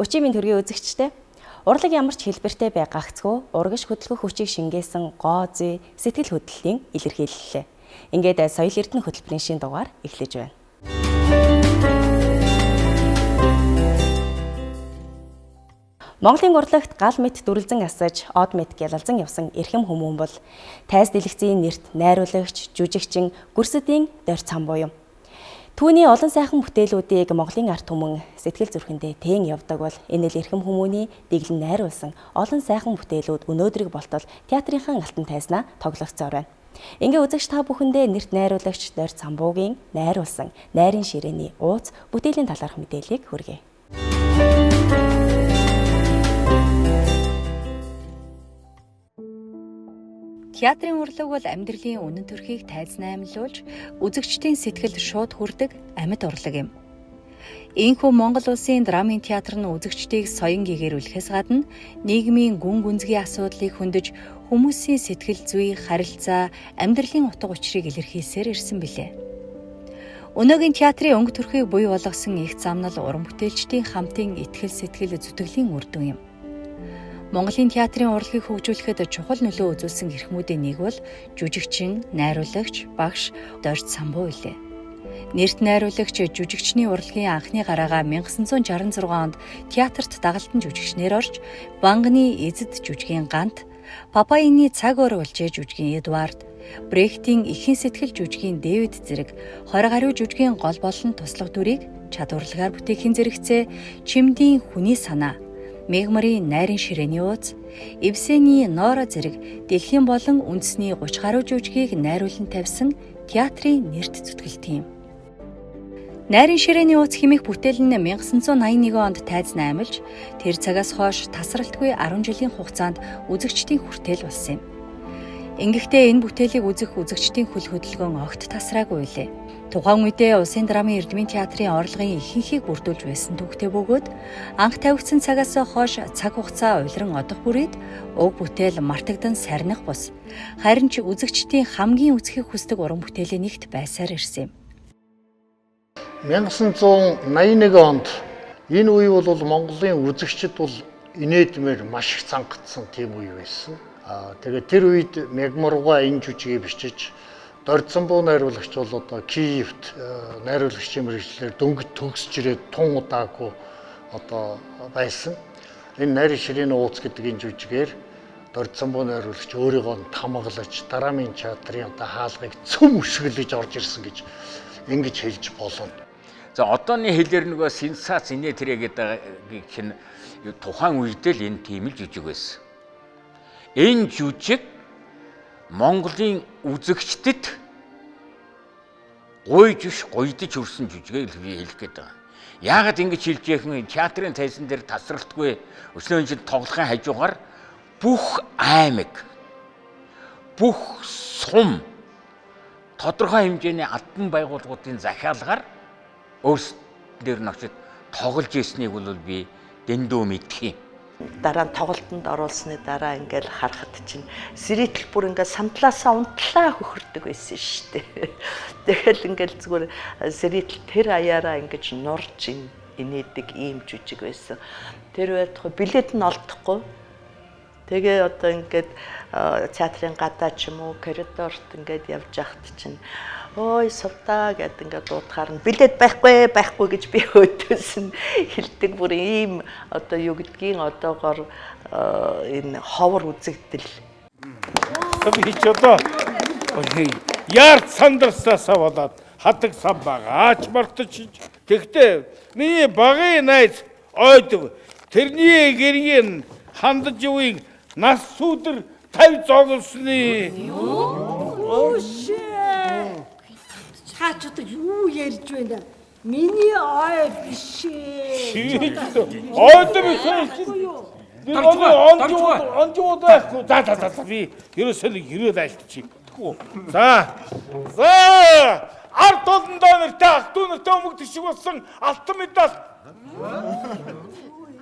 Өчийн минь төргийн үзэгчтэй урлаг ямар ч хэлбэртэй бай гагцхүү урагш хөдөлгөх хүчийг шингээсэн гоо зүй сэтгэл хөдлөлийн илэрхийлэлээ. Ингээд соёл эрдэнэ хөтөлбөрийн шин дугаар эхлэж байна. Монголын урлагт гал мэт дүрлзэн асаж, од мэт гялалзан явсан эрхэм хүмүүн бол тайз дэлгэцийн нэрт найруулагч, жүжигчин Гүрсэдийн Дорж Самбуу юм. Түүний олон сайхан бүтээлүүдийг Монголын ард түмэн сэтгэл зүрхэндээ тээн явдаг бол энэ л эрхэм хүмүүний дэглэн найруулсан олон сайхан бүтээлүүд өнөөдрийг болтол театрынхаа алтан тайзнаа тоглогдсоор байна. Ингээ үзэгч та бүхэндээ нэрт найруулагч Дорж Самбуугийн найруулсан Найрын ширээний ууц бүтээлийн талаарх мэдээллийг хүргэе. Театрын урлаг бол амьдралын үнэн төрхийг тайзнаа амьлуулж, үзэгчдийн сэтгэлд шууд хүрдэг амьд урлаг юм. Ийхүү Монгол улсын драмын театр нь үзэгчдийг соён гэгэрүүлэхээс гадна нийгмийн гүн гүнзгий асуудлыг хөндөж, хүмүүсийн сэтгэл зүй, харилцаа, амьдралын утга учирыг илэрхийлсээр ирсэн билээ. Өнөөгийн театрын өнгө төрхийг буй болгосон их замнал уран бүтээлчдийн хамтын итгэл сэтгэл зүтгэлийн үр дүн юм. Монголын театрын урлагийг хөгжүүлэхэд чухал нөлөө үзүүлсэн эрхмүүдийн нэг бол жүжигчин, найруулагч, багш Дорж Самбуу билээ. Нэрт найруулагч жүжигчний урлагийн анхны гараагаа 1966 онд театрт дагалдан жүжигчнэр орж, Ванганы эзэд жүжигийн Гант, Папаины цаг ор болжээ жүжигийн Эдвард, Брехтийн эхийн сэтгэл жүжигийн Дэвид зэрэг 20 гаруй жүжигийн гол болон туслах дүрийг чадварлагаар бүтээхийн зэрэгцээ Чимдийн хүний санаа, Мегмарын найрын ширээний ууц, Эвсений Норо зэрэг дэлхийн болон үндэсний 30 гаруй жүжигийг найруулан тавьсан театрын нэрт зүтгэлт юм. Найрын ширээний ууц хэмээх бүтээл нь 1981 онд тайзнаа амилж, тэр цагаас хойш тасралтгүй 10 жилийн хугацаанд үзэгчдийн хүртээл болсон юм. Ингэхдээ энэ бүтээлийг үзэх үзэгчдийн хөл хөдөлгөөн огт тасраагүй билээ. Тухайн үедээ Улсын драмын Эрдмийн театрын орлогын ихэнхийг бүрдүүлж байсан түүхтэй бөгөөд анх тавигдсан цагаас хойш цаг хугацаа улиран одох бүрээд уг бүтээл мартагдан сарних бус. Харин ч үзэгчдийн хамгийн үзэхийг хүсдэг уран бүтээлийн нэгт байсаар ирсэн юм. 1981 онд энэ үе бол Монголын үзэгчид бол инээдмээр маш их цангацсан тийм үе байсан. Тэгээд тэр үед Мегмарга энэ жүжигийг бичиж Дорж Самбуу найруулагч бол одоо Киевт найруулагчийн мэргэжлээр дөнгөж төгсөж ирээд тун удаагүй одоо байсан. Энэ Найрын ширээний ууц гэдэг энэ жүжигээр Дорж Самбуу найруулагч өөрийгөө тамгалаж драмын театрын одоо хаалгыг цөм өшгөлөж орж ирсэн гэж ингэж хэлж болно. За одооны хэлээр нөгөө сенсац инээ тэрэ гэдэг чинь тухайн үедээ л энэ тийм л жүжиг байсан. Энэ жүжиг Монголын үзэгчдэд гуйж биш гуйдаж өрсөн жүжигийг л би хэлэх гээд байгаа. Яагаад ингэж хэлж яах юм? Театрын тайзан дээр тасралтгүй өснөө жил тоглохын хажуугаар бүх аймаг, бүх сум тодорхой хэмжээний албан байгууллагуудын захиалгаар өөрсдөр нь очиж тоглож ирснийг бол би дэндүү мэдх юм. Дараа нь тоглолтод оруулсны дараа ингээл харахад чинь зритл бүр ингээд самдлаасаа унтлаа хөхөрдөг байсан шүү дээ. Тэгэл ингээл зүгээр зритл тэр аяараа ингэж нурж инээдэг ийм жүжиг байсан. Тэр байтугай билет нь олдохгүй. Тэгээ одоо ингээд театрын гадаа ч юм уу коридорт ингээд явж байхад чинь ой сувдаа гэд ингээд дуудахаар нь билет байхгүй байхгүй гэж би өөдөөс нь хэлдэг. Бүр ийм одоо юу гэдгийг одоогоор энэ ховор үзэгдэл. Би ч одоо яарт сандарсаасаа болоод хадаг сан байгаа ач мартаж. Тэгтээ миний багын найз ойд тэрний гэргийн хандаж үеийн нас сүдэр 50 зоглосны. Та ч одоо юу ярьж байна? Миний ой биш ээ. Ойд биш ээ. Би онжууд байхгүй. За за за би ерөөсөө нэг хэрэг айлтчих. Тэгэхгүй. За. За. Ард олондоо нэртэй ах дүү нартай өмг тишиг болсон алтан медаль.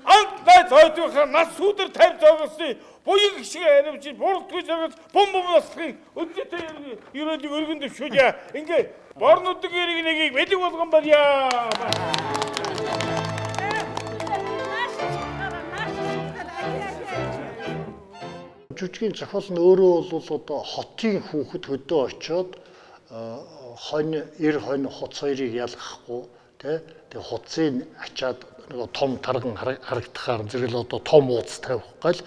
Ант найз ойдынхаа нас сүдэр 50 зоглосны буян гişиг хариуч бурдгүй зогс бум бум наслахын өдөртэй ерөөдийг өргөн дэвшүүлье. Ингээ борнуудын эргэнэгийг бэлэг болгон барья. жүжигийн зохиол нь өөрөө бол одоо хотын хүүхэд хөдөө очиод хонь, эр хонь хуц хоёрыг ялгахгүй тий. Тэгээ хуцыг ачаад нөгөө том тарган харагдахаар зэрэг л одоо том ууц тавих гал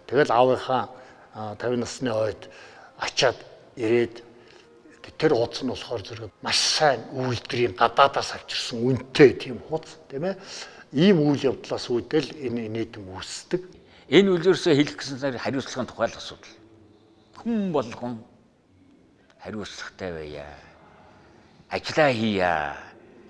тэгэл аавынхаа 50 насны ойд ачаад ирээд тэр хуц нь болохоор зэрэг маш сайн үйлдвэрийн гадаадаас авчирсан үнэтэй тийм хуц тийм ээ. Ийм үйл явдлаас үүдэл энэ инээдэм үүсдэг. Энэ үйл ерөөсөө хэлэх гэсэн зэрэг хариуцлагын тухай л асуудал. Хүн болгон хариуцлагатай байя. Ажлаа хийя.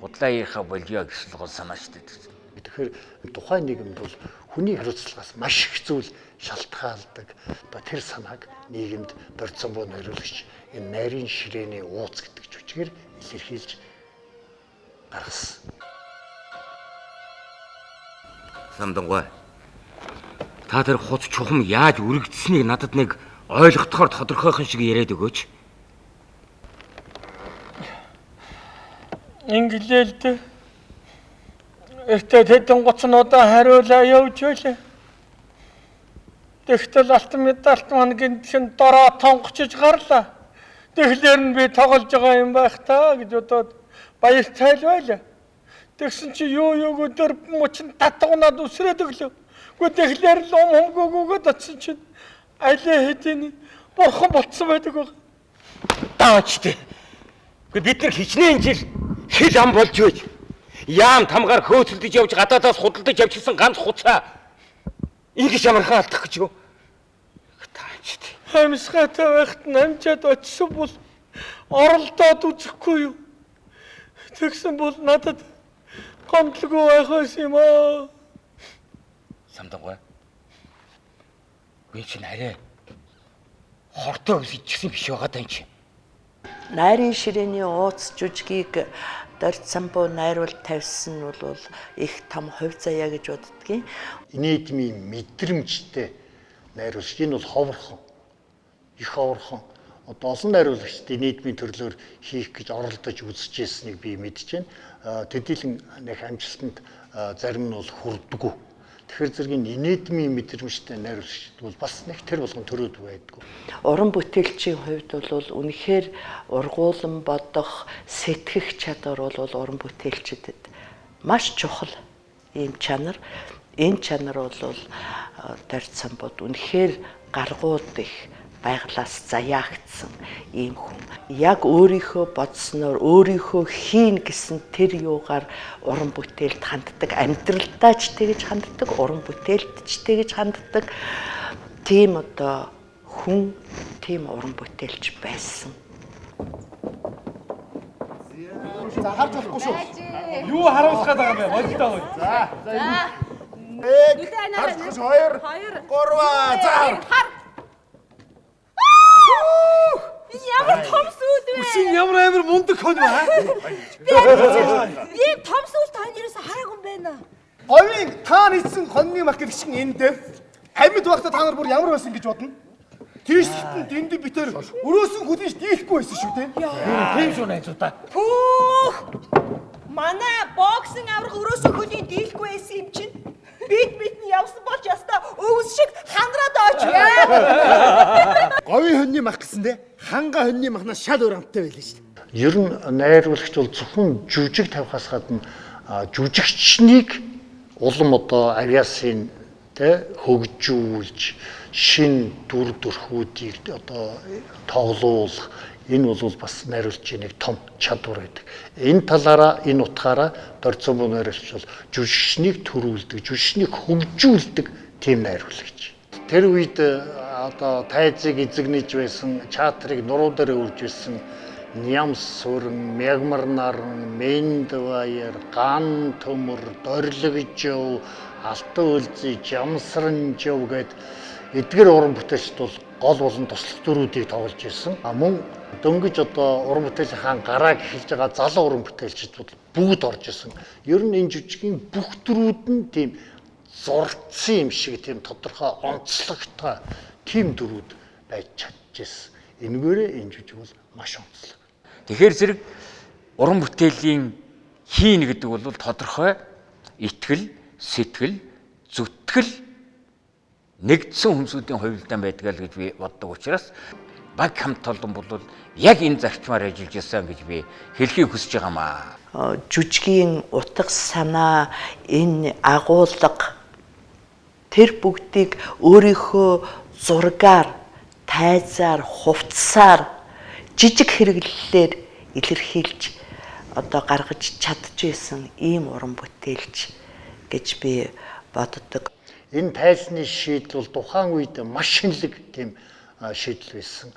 Худлаа яриха болио гэсэн л гол санаа шүү дээ. Тэгэхээр тухайн нийгэмд бол хүний хариуцлагаас маш их зүйл шалтгаалдаг. Одоо тэр санааг нийгэмд Дорцомбоо найруулагч энэ найрын ширээний ууц гэдэг жүжигээр илэрхийлж гаргасан. Самдангуй. Та тэр хуц чухам яаж үрэгдсэнийг надад нэг ойлгохоор тодорхойхон шиг яриад өгөөч. Ингэлээ л дээ. Эртээ тэдэн 30 удаа хариулаа явж байлаа. Тэгтэл алтан медальт маань гинтхэн дороо тонгочж гарлаа. Тэгэхээр нь би тоглож байгаа юм байх та гэж бодоод баяртай л байлаа. Тэгсэн чи юу юуг өдөр мөчн татгунаад үсрээд өглөө. Гэхдээ тэгэхээр л ум хөнгөгөөд очсон чинь алей хэдийн бурхан болцсон байдаг баг. Даач тий. Гэхдээ бид нар хичнээн жил хил ам болж байж яам тамгаар хөөцөлдөж явж гадаадаас худалдаж явчихсан ганц хуцаа ингэж амархан алдах гэж юу? Таач тий. Амьсгаатай байхад нь амжаад очсон бол оролдоод үзэхгүй юу? Тэгсэн бол надад гомдлгүй байх байсан юм аа. Самдангуй. Би чинь арай хортой ус ичсэн биш байгаа даа чи. Найрын ширээний ууц жүжигийг Дорцомбоо найруул тавьсан нь бол их том хувь заяа гэж боддгийн. Инээдмийн мэдрэмжтэй найруулагч энэ бол ховорхон. Их ховорхон. Одоо олон найруулагчд инээдмийн төрлөөр хийх гэж оролдож үзэж ирснийг би мэдэж байна. Төдийлөн нэг амжилтанд зарим нь бол хүрдэггүй. Тэгэхээр зэрэг инээдмийн мэдрэмжтэй найруулагчд бол бас нэг тэр болгон төрөөд байдгүй. Уран бүтээлчийн хувьд бол үнэхээр ургуулan бодох, сэтгэх чадвар бол уран бүтээлчдэд маш чухал ийм чанар. Энэ чанар бол Дорцомбод үнэхээр гаргууд их байглаас заяагдсан ийм хүн. Яг өөрийнхөө бодсноор өөрийнхөө хийн гэсэн тэр юугаар уран бүтээлд ханддаг, амьдралдаа ч тэгж ханддаг, уран бүтээлд ч тэгж ханддаг. Тийм одоо хүн, тийм уран бүтээлч байсан. За харж болохгүй шүү. Юу харуулах гээд байгаа юм бэ? Болтой ғой. За. За. 1 харж 2 3 за хар. Ямар том сүүл вэ? Үсэн ямар амар мундаг хон вэ? Ийм том сүүл та ерөөсө хараагүй юм байна. Говийн та нийцсэн хоньны мах гэдэг чинь энэ дээр амьд байхдаа та нар бүр ямар байсан гэж бодно? Тийш хитэн дэндэ битэр өрөөсөн хүлээж дийлэхгүй байсан шүү дээ. Тийм шүү найзуудаа. Пүүх! Манай боксын аврах өрөөсөн хөлийн дийлэхгүй байсан юм чинь. Бид бидний явсан болж ястаа өвс шиг хандраад очив. Говийн хоньны мах гэсэндээ ханга хоньны махнаас шал өөр амттай байлаа шүү дээ. Ер нь найруулагч бол зөвхөн жүжиг тавихаас гадна жүжигчнийг улам одоо авиасын тэ хөгжүүлж шин дүр төрхүүдийг одоо тоглуулах энэ бол бас найруулагчийн нэг том чадвар байдаг. Энэ талаараа энэ утгаараа Дорцомбоо найруулагч бол жүжигчнийг төрүүлдэг, жүжигчнийг хөгжүүлдэг тийм найруулагч. Тэр үед одоо тайзыг эзэгнэж байсан, чаатрыг нуруу дээр өрж байсан Ням сүрэн, Мягмар наран, Мэндваяр, Ган төмөр, Дорилгожив, Алтан өлзий, Жамсранжив гэд эдгэр уран бүтээлчд бол гол болон туслах дүрүүдийг тоглож ирсэн. А мөн дөнгөж одоо уран бүтээлийн хаан гарааг эхэлж байгаа залуу уран бүтээлчд бол бүгд орж исэн. Ер нь энэ жүжигийн бүх дүрүүд нь тийм зурцсан юм шиг тийм тодорхой онцлогтой тийм дүрүүд байж чадчихсэн. Энэгээрээ энэ жүжиг бол маш онцлог. Тэгэхээр зэрэг уран бүтээлийн хийн гэдэг бол тодорхой итгэл, сэтгэл, зүтгэл нэгдсэн хүмүүсийн хувилдаан байдаг л гэж би боддог учраас баг хамт олон бол яг энэ зарчмаар ажиллаж исэн гэж би хэлхийг хүсэж байгаа маа. Жүжигийн утга санаа, энэ агуулга тэр бүгдийг өөрийнхөө зургаар, тайзаар, хувцсаар жижиг хэрэглэлээр илэрхийлж одоо гаргаж чадчихсан ийм уран бүтээлч гэж би боддог. Энэ тайзны шийдэл бол тухайн үед маш шинэлэг тийм шийдэл байсан.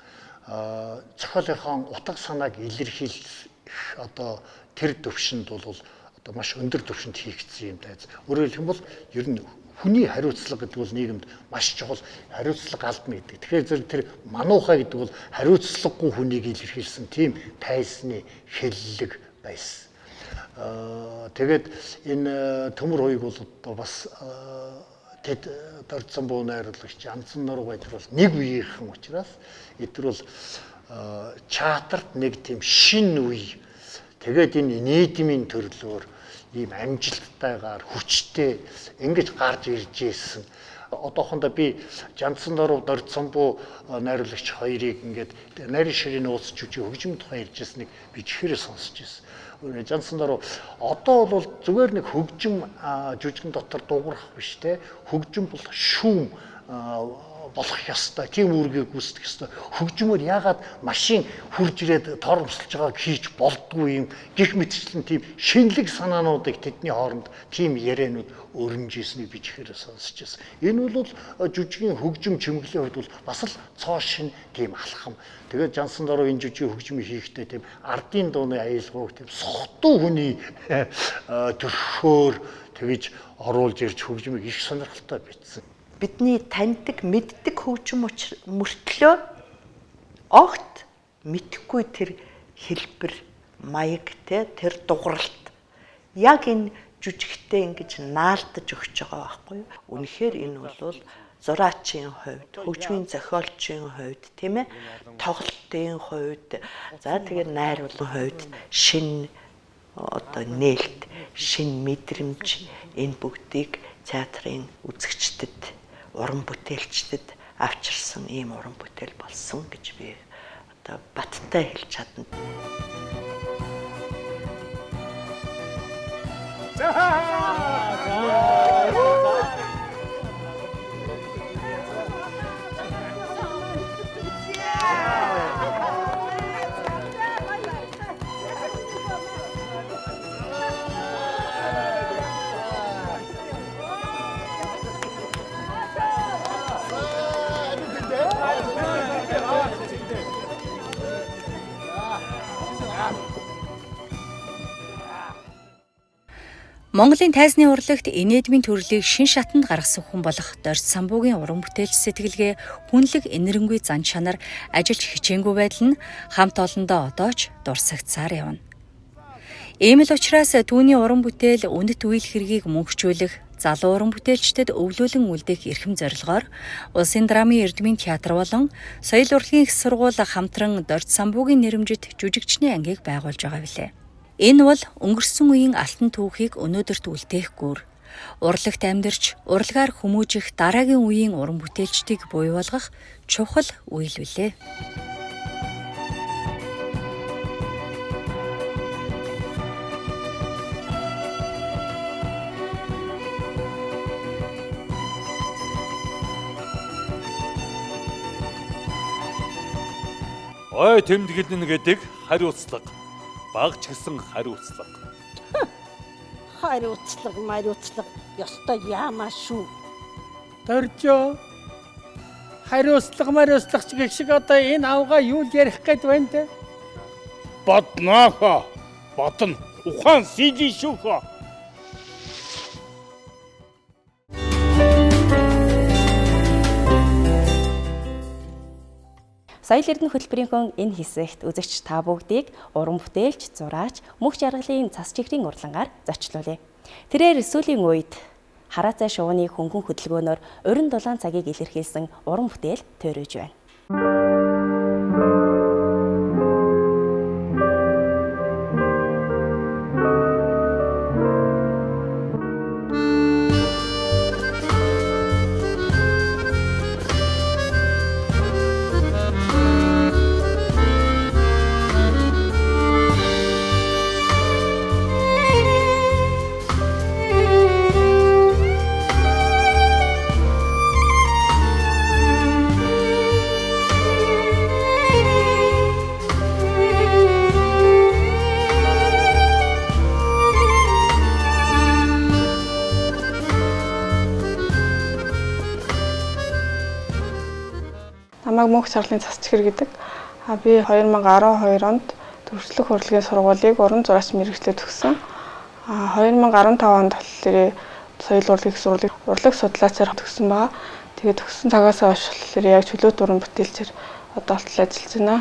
Зохиолынхон утга санааг илэрхийлэх одоо тэр төвшөнд бол одоо маш өндөр төвшөнд хийгдсэн юм тайз. Өөрөөр хэлэх юм бол ер нь хүний хариуцлага гэдэг бол нийгэмд маш чухал, хариуцлага алдна гэдэг. Тэгэхээр зэрэг тэр мануухай гэдэг бол хариуцлагагүй хүнийг илэрхийлсэн тийм тайзны хэллэг байсан. Тэгээд энэ Төмөр хуйг бол одоо бас тэд Дорцсон буу найруулагч Анцан Нургай тэр бол нэг үеийнхэн учраас эдгээр бол чатарт нэг тийм шин үе. Тэгээд энэ нийгмийн төрлөөр ийм амжилттайгаар хүчтэй ингэж гарч ирж исэн. Одоохондоо би Жанцсан Нуруу, Дорцсон буу найруулагч хоёрыг ингээд нарийн ширийн нууц жүжиг хөгжим тухай ярьж ирснийг би чихээрээ сонсч ирсэн. Жанцсан Нуруу одоо бол зүгээр нэг хөгжим жүжигэн дотор дуугарах биш те. Хөгжим бол шүүм болох ёстой. Тийм үүргийг гүйцэтгэх ёстой. Хөгжмөр яагаад машин хурж ирээд торомсолж байгааг хийж болдгүй юм гих мэтчлэн тийм шинэлэг санаануудыг тэдний хооронд тийм ярианууд өрнөж ирснийг би чихээрээ сонсч байсан. Энэ бол жүжигийн хөгжим чимэглэлийн хувьд бол бас л цоо шин тийм алхам. Тэгээд Жансан Дороо энэ жүжигийн хөгжмийг хийхдээ тийм ардын дууны аялгауг тийм сохтуу хүний төрхөөр тэгж оруулж ирж хөгжмийг их сонирхолтой бичсэн. Бидний таньдаг, мэддэг хөгжим мөртлөө огт мэдхгүй тэр хэлбэр, маяг, тэр дугралт яг энэ жүжигтэй ингэж наалдаж өгч байгаа байхгүй юу? Үнэхээр энэ бол зураачийн хувьд, хөгжмийн зохиолчийн хувьд, тийм ээ, тоглолтын хувьд, за тэгээд найруулгын хувьд шинэ одоо нээлт, шинэ мэдрэмж энэ бүгдийг театрын үзэгчдэд, уран бүтээлчдэд авчирсан ийм уран бүтээл болсон гэж би одоо баттай хэлж чадна. Монголын тайзны урлагт инээдмийн төрлийг шин шатанд гаргасан хүн болох Дорж Самбуугийн уран бүтээлч сэтгэлгээ хүнлэг энэрэнгүй зан чанар ажиллаж хичээнгүй байдал нь хамт олондоо одоо ч дурсагцаар явна. Ийм л учраас түүний уран бүтээл үнэт үйл хэргийг мөнхчүүлэх, залуу уран бүтээлчдэд өвлөөлөн үлдээх эрхэм зорилгоор Улсын драмын Эрдмийн театр болон Соёл урлагийн их сургууль хамтран Дорж Самбуугийн нэрэмжит жүжигчний ангийг байгуулж байгаа билээ. Энэ бол өнгөрсөн үеийн алтан түүхийг өнөөдөрт үлдээх гүр. Урлагт амьдарч, урлагаар хүмүүжих дараагийн үеийн уран бүтээлчдийг буй болгох чухал үйл билээ. Ой тэмдэглэнэ гэдэг хариуцлага. Баг ч гэсэн хариуцлага. Хариуцлага, мариуцлага ёстой яамаа шүү. Доржоо хариуцлага, мариуцлага ч гэх шиг одоо энэ авгаа юу л ярих гээд байна те? Бодноо хоо. Бодно. Ухаан сийж шүү хоо. Соёл Эрдэнэ хөтөлбөрийнхөө энэ хэсэгт үзэгч та бүгдийг уран бүтээлч, зураач, мөх жаргалын цас чихрийн урлагаар зочлуулъя. Тэрээр сүүлийн үед хараацай шувууны хөнгөн хөдөлгөөнөөр уран дулаан цагийг илэрхийлсэн уран бүтээл төөрөж байна. Намайг Мөнх Чарлын цас чихэр гэдэг. Би 2012 онд Дүрслэх урлагийн сургуулийг уран зураач мэргэжлээр төгссөн. 2015 онд болохоор соёл урлагийн сургуулийг урлаг судлаачаар төгссөн байгаа. Тэгээд төгссөн цагаас хойш болохоор яг чөлөөт уран бүтээлчээр одоо болтол ажиллаж байна.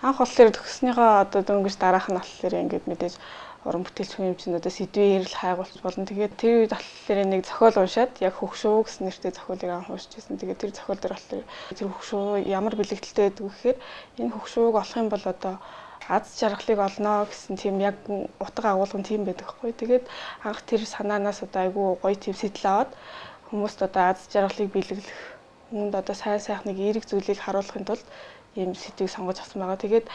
Анх болохоор төгснөхийн одоо дөнгөж дараах нь болохоор ингээд мэдээж уран бүтээлч хүн юм чинь одоо сэдвийн эрэл хайгуулч болно. Тэгээд тэр үед болохоор нэг зохиол уншаад яг хөгшөө гэсэн нэртэй зохиолыг анх уншиж байсан. Тэгээд тэр зохиол дээр болохоор тэр хөгшөө ямар бэлэгдэлтэй байдаг вэ гэхээр энэ хөгшөөг олох юм бол одоо аз жаргалыг олно гэсэн тийм яг утга агуулгын тийм байдаг хгүй. Тэгээд анх тэр санаанаас одоо айгүй гоё тийм сэтэл аваад хүмүүст одоо аз жаргалыг бэлэглэх, хүнд одоо сайн сайхныг эерэг зүйлийг харуулахын тулд ийм сэдвийг сонгож авсан байгаа. Тэгээд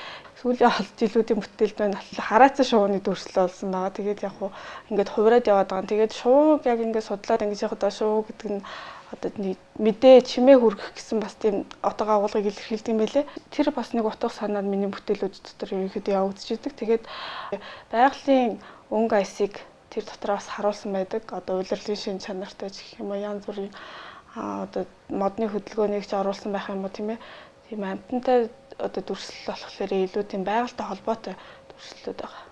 сүүлийн жилүүдийн бүтээлд байна хараацсан шувууны дүрслэл болсон байгаа. Тэгээд яг хуу ингээд хувраад яваад байгаа. Тэгээд шувууг яг ингээд судлаад ингэж яг одоо шувуу гэдэг нь одоо мэдээ чимээ хүргэх гэсэн бас тийм утга агуулгыг илэрхийлдэг юм байлээ. Тэр бас нэг утга санаа миний бүтээлүүд дотор ерөнхийдөө явагдчихэдэг. Тэгээд байгалийн өнгө аясыг тэр дотор бас харуулсан байдаг. Одоо улирлын шин чанартай ч гэх юм уу янз бүрийн одоо модны хөдөлгөөнийг ч оруулсан байх юм уу тийм ээ. Тийм амтантай одоо дүрслэл болохоор илүү тийм байгальтай холбоотой дүрслэлүүд байгаа.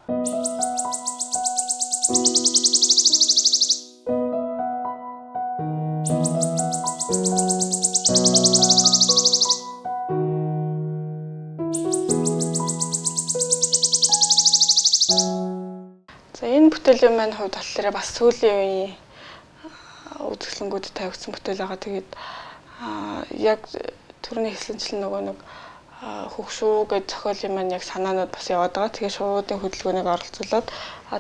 За энэ бүтээлийн маань хувьд болохоор бас сүүлийн үеийн үзэсгэлэнгүүдэд тавигдсан бүтээл байгаа. Тэгээд яг түрүүний хэлсэнчлэн нөгөө нэг хөгшүү гэж зохиолын маань яг санаанууд бас яваад байгаа. Тэгээ шуудын хөдөлгөөнийг оролцуулаад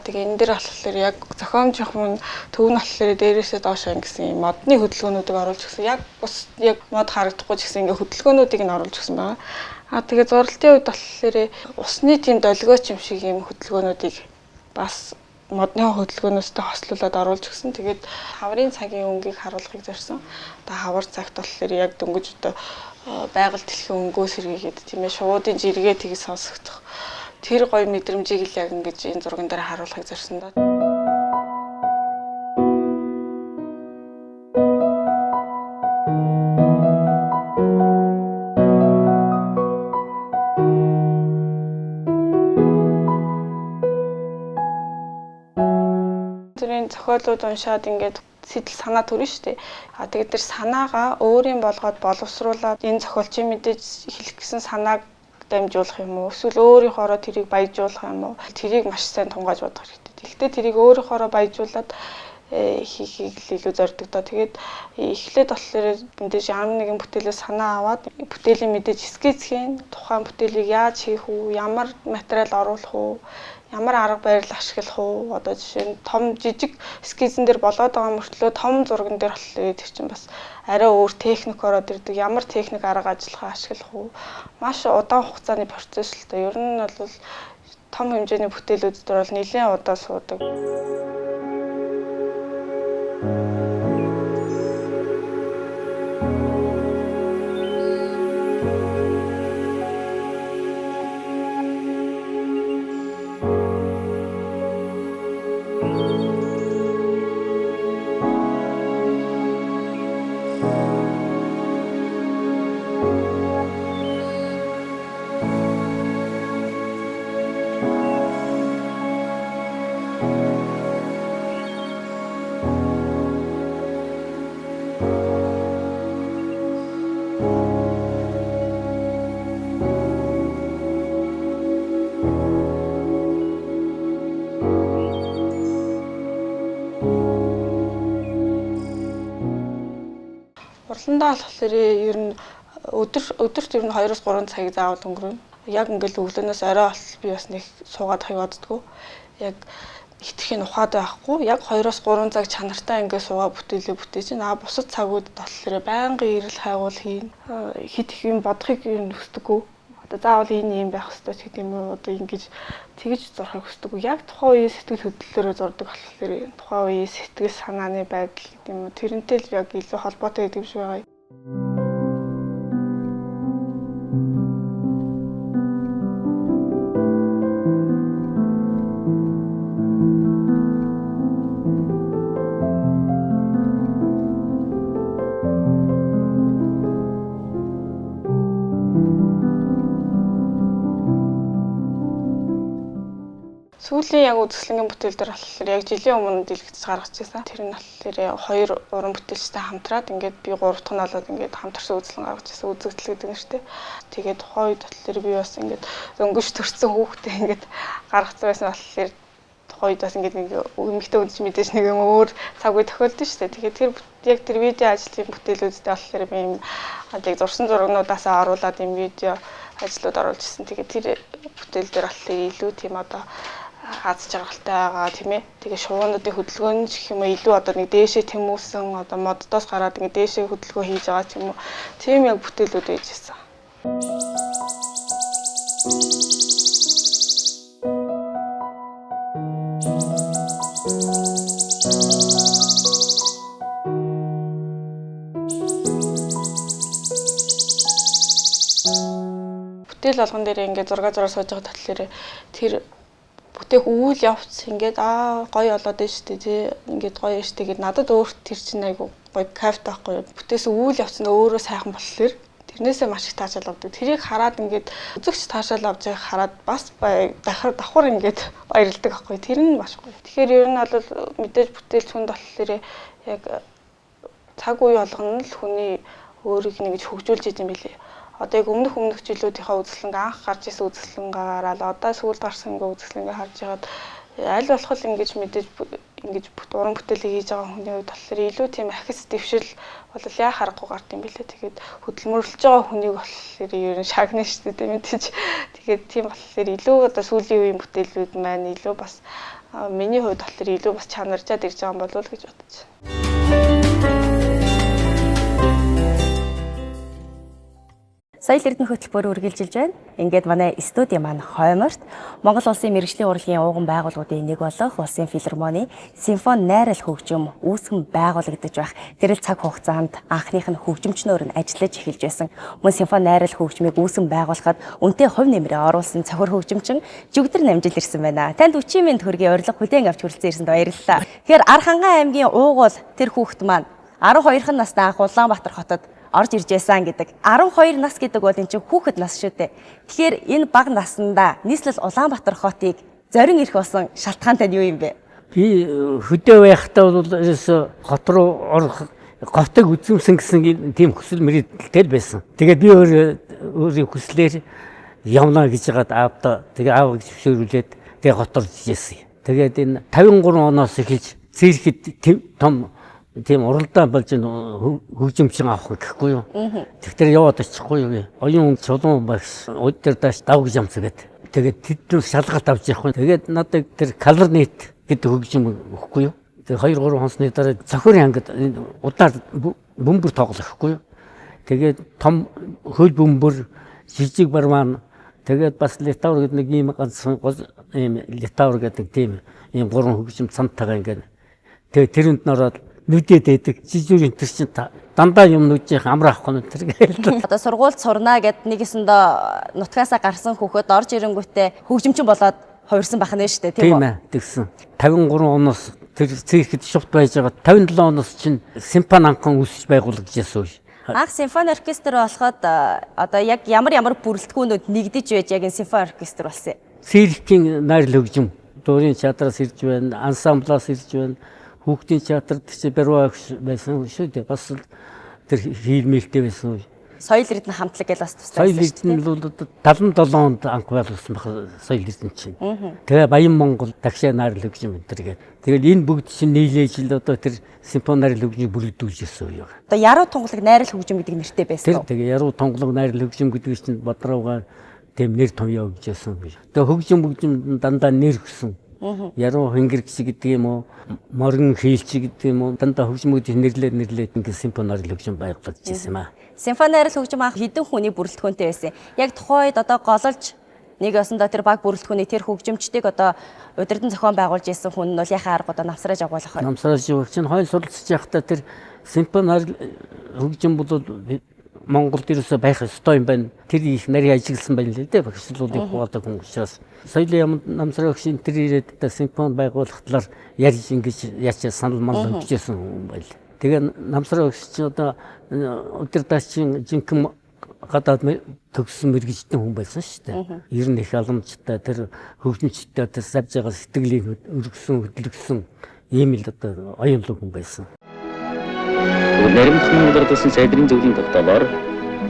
тэгээ энэ дээр болохоор яг зохиомжийнх нь төв нь болохоор дээрээсээ доош гэсэн юм модны хөдөлгөөнүүдийг оруулж өгсөн. Яг бус яг мод харагдахгүй ч гэсэн ингээ хөдөлгөөнүүдийг нь оруулж өгсөн байгаа. Тэгээ зурлалтын үед болохоор усны тийм долгиоч юм шиг юм хөдөлгөөнүүдийг бас модны хөдөлгөөнөөстэй хослуулад оруулж өгсөн. Тэгээд хаврын цагийн өнгийг харуулахыг зорьсон. Одоо хавар цагт болохоор яг дөнгөж одоо байгаль дэлхийн өнгөө сэргийгээд тийм ээ шуудын жиргээ тийг сонсогдох тэр гоё мэдрэмжийг л яг ингэж энэ зурган дээр харуулахыг зорьсон доо. Тэрийн зохиолууд уншаад ингээд сэтэл санаа төрнө шүү дээ. Тэгээд тэр санаагаа өөрийн болгоод боловсруулад энэ зохиолчийн мэдээж хэлэх гэсэн санааг дамжуулах юм уу? Эсвэл өөрийнхоороо тэрийг баяжуулах юм уу? Тэрийг маш сайн тунгааж бодох хэрэгтэй. Тэгэхдээ тэрийг өөрийнхоороо баяжуулаад хийхийг л илүү зорддог доо. Тэгээд эхлээд болохоор мэдээж ямар нэгэн бүтээлээс санаа аваад бүтээлийн мэдээж эскиз хийн, тухайн бүтээлийг яаж хийх үү, ямар материал оруулах уу, ямар арга барил ашиглах уу? Одоо жишээ нь том жижиг эскизэн дээр болоод байгаа мөртлөө том зурган дээр болохоор тэр чинь бас арай өөр техник ороод ирдэг. Ямар техник арга ажиллагаа ашиглах уу? Маш удаан хугацааны процесс л та. Ер нь бол том хэмжээний бүтээлүүд дээр бол нэлээд удаан суудаг. Урландаа болохоор ер нь өдөрт ер нь 2-3 цагийг заавал өнгөрөөнө. Яг ингээл өглөөнөөс орой болтол би бас нэг суугаад хавааддггүй. Яг хитрхийн ухаад байхгүй. Яг 2-3 цаг чанартай ингээд суугаа бүтээлээ бүтээж чинь. Бусад цагуудад болохоор байнгын эрэл хайгуул хийн. Хит их юм бодохыг ер нь хүсдэггүй. Одоо заавал энэ юм байх ёстой ч гэдэг юм уу, одоо ингэж тэгж зурхыг хүсдэг. Яг тухайн үеийн сэтгэл хөдлөлөөрөө зурдаг болохоор тухайн үеийн сэтгэл санааны байдал гэдэг юм уу, тэрнтэй л яг илүү холбоотой гэдэг юм шиг байгаа. Сүүлийн яг үзэсгэлэнгийн бүтээл дээр болохоор яг жилийн өмнө дэлгэц гаргаж ирсэн. Тэр нь болохоор хоёр уран бүтээлчтэй хамтраад ингээд би 3 дахь нь болоод ингээд хамтарсан үзэсгэлэн гаргаж ирсэн, үзэгдэл гэдэг нэртэй. Тэгээд тухайн үед болохоор би бас ингээд дөнгөж төрсэн хүүхдээ ингээд гаргацсан байсан болохоор тухайн үед бас ингээд нэг эмэгтэй хүн чинь мэдээж нэг юм өөр цаг үе тохиолдсон шүү дээ. Тэгээд тэр яг тэр видео ажлын бүтээлүүдтэй болохоор би юм яг зурсан зурагнуудаасаа оруулаад юм видео ажлууд оруулж ирсэн. Тэгээд тэр бүтээл дээр болохоор илүү тийм одоо аз жаргалтай байгаа тийм ээ. Тэгээ шувуунуудын хөдөлгөөн ч гэх юм уу илүү одоо нэг дээшээ тэмүүлсэн одоо моддоос гараад ингээ дээшээ хөдөлгөөн хийж байгаа ч юм уу. Тийм яг бүтээлүүд байж ирсэн. Бүтээл болгон дээр ингээ зураг сууж байгаа талаар тэр бүтээх үйл явц ингээд гоё болоод байна шүү дээ тий, ингээд гоё шүү дээ гэд надад өөрт тэр чинь айгу гоё кайфтай байхгүй юу. Бүтээсэн үйл явц нь өөрөө сайхан болохоор тэрнээсээ маш их таашаал авдаг. Тэрийг хараад ингээд үзэгч таашаал авч байгааг хараад бас давхар ингээд баярлдаг байхгүй. Тэр нь маш гоё. Тэгэхээр ер нь бол мэдээж бүтээлч хүнд болохоор яг цаг үе болгоно л хүний өөрийг нэгж хөгжүүлж идэм билээ. Одоо яг өмнөх жилүүдийнхээ үзэсгэлэнг анх гарч ирсэн үзэсгэлэнгээр л одоо сүүлд гарсан ингээ үзэсгэлэнгээ харж байгаад аль болох л ингэж мэдээж ингэж уран бүтээлийг хийж байгаа хүний хувьд болохоор илүү тийм ахис дэвшил бол яа харахгүй гард юм билээ. Тэгээд хөдөлмөрлөж байгаа хүнийг болохоор ер нь шагна шүү дээ мэдээж. Тэгээд тийм болохоор илүү одоо сүүлийн үеийн бүтээлүүд маань илүү бас миний хувьд болохоор илүү бас чанаржаад ирж байгаа юм болов уу гэж бодож байна. Соёл эрдэнэ хөтөлбөр үргэлжилж байна. Ингээд манай студийн маань хойморт Монгол Улсын мэргэжлийн урлагийн ууган байгууллагуудын нэг болох Улсын филармоны симфони найрал хөгжим үүсгэн байгуулагдаж байх. Тэр л цаг хугацаанд анхных нь хөгжимчнөөр нь ажиллаж эхэлж байсан. Мөн симфони найрал хөгжмийг үүсгэн байгуулахад үнэтэй хувь нэмрээ оруулсан цохор хөгжимчин Жүгдэр Намжил ирсэн байна. Танд үчийн мэнд хүргэе, урилга хүлээн авч хүрэлцэн ирсэнд баярлалаа. Тэгэхээр Архангай аймгийн уугуул тэр хүүхэд маань 12 настай анх Улаанбаатар хотод орж ирж байсан гэдэг. 12 нас гэдэг бол энэ чинь хүүхэд нас шүү дээ. Тэгэхээр энэ бага наснда нийслэл Улаанбаатар хотыг зорин ирэх болсон шалтгаан тань юу юм бэ? Би хөдөө байхдаа бол ерөөсө хот руу орох готыг үзэмсэн гэсэн тийм хүсэл мөрөөдөлтэй л байсан. Тэгээд би өөрийн хүслээр явна гэж хагаад аавдаа тэгээ аав гэж зөвшөөрүүлээд тэгээ хот орж ирсэн. Тэгээд энэ 53 оноос эхэлж циркэд том тийм уралдаан болж хөгжимчин авах гэхгүй юу. Тэгэхээр яваад очихгүй юу. Оюун чулуун багш өдөр дааш давг жамц гээд. Тэгээд тэднээс шалгалт авч явах. Тэгээд надад тэр калорнит гэдэг хөгжим өгөхгүй юу. Тэгээд 2 3 хонсны дараа цохирын ангид удаар бөмбөр тоглох гэхгүй юу. Тэгээд том хөл бөмбөр, жижиг барман, тэгээд бас литавр гэдэг нэг ийм ганц ийм литавр гэдэг тийм ийм гурван хөгжим цантайгаа ингээд. Тэгээд тэрэнд нь ороод нүдэд байдаг. Жижиг энэ төр чинь дандаа юм нүжих амар авах нь тэр гээл. Одоо сургуульд сурнаа гэд нэгэсэндээ нутгаасаа гарсан хүүхэд орж ирэнгүүтээ хөгжимчин болоод хувирсан байх нь шүү дээ, тийм үү? Тийм ээ, тэгсэн. 53 оноос тэр циркэд шувт байж байгаа. 57 оноос чинь симфони анхан үүсэж байгуулагдажсэн үе. Анх симфони оркестр болоход одоо яг ямар бүрэлдэхүүнүүд нэгдэж байж яг энэ симфони оркестр болсон юм? Циркийн найрал хөгжим дурын театраас ирж байна, ансамблаас ирж байна. Хүүхдийн театрт чи баруун байсан шүү дээ. Бас тэр хийлмэлтэй байсан. Соёл эрдэнэ хамтлаг гэж бас тустай байсан шүү дээ. Соёл эрдэнэ бол 77 онд анх байгуулсан байх соёл эрдэнэ чинь. Тэгээ Баян Монгол тагшаа найрал хөгжим энэ төр гээд. Тэгэл энэ бүгд чинь нийлээж л одоо тэр симфони найрал хөгжмийг бүрэлдүүлж ирсэн үе. Одоо яруу тунгалаг найрал хөгжим гэдэг нэртэй байсан уу? Тэр тэгээ яруу тунгалаг найрал хөгжим гэдэг чинь Бодровгаа тийм нэр томьёо өгч байсан. Тэгээ хөгжим дандаа нэр өгсөн. Яруу хөнгөрч гэдэг юм уу, морин хийлч гэдэг юм уу, дандаа хөгжмүүд нэрлээд ингээд симфони орил хөгжим байгуулж ирсэн юм аа. Симфони орил хөгжим анх хэдэн хүний бүрэлдэхүүнтэй байсан. Яг тухайн үед одоо гололж нэг ёсондоо тэр баг бүрэлдэхүүний тэр хөгжимчдийг одоо удирдан зохион байгуулж ирсэн хүн нь бол яхаа арга одоо Намсрааж агуулах вэ? Намсрааж агуулах чинь хойл суралцж байхдаа тэр симфони орил хөгжим бол Монголд ерөөсөө байх ёстой юм байна. Тэр их нарийн ажигласан байна л дээ. Багшлуулыг хуваалдаг хүн учраас. Соёлын яамд Намсраа багш энэ тэр ирээд симфони байгуулах талаар ярьж ингэж яачаа санал манал өгчээсэн хүн байл. Тэгээ Намсраа багш чинь одоо удирдагчийн жинхэнэ гадаад төгссөн мэргэжтэн хүн байсан шүү дээ. Ер нь их аламжтай тэр хөгжимчтэй тэр савж байгаа сэтгэлийг өргөсөн, хөдөлгөсөн ийм л одоо оюунлаг хүн байсан. Наримт Монгол Улсын сайдрын зөвлөлийн тогтоолоор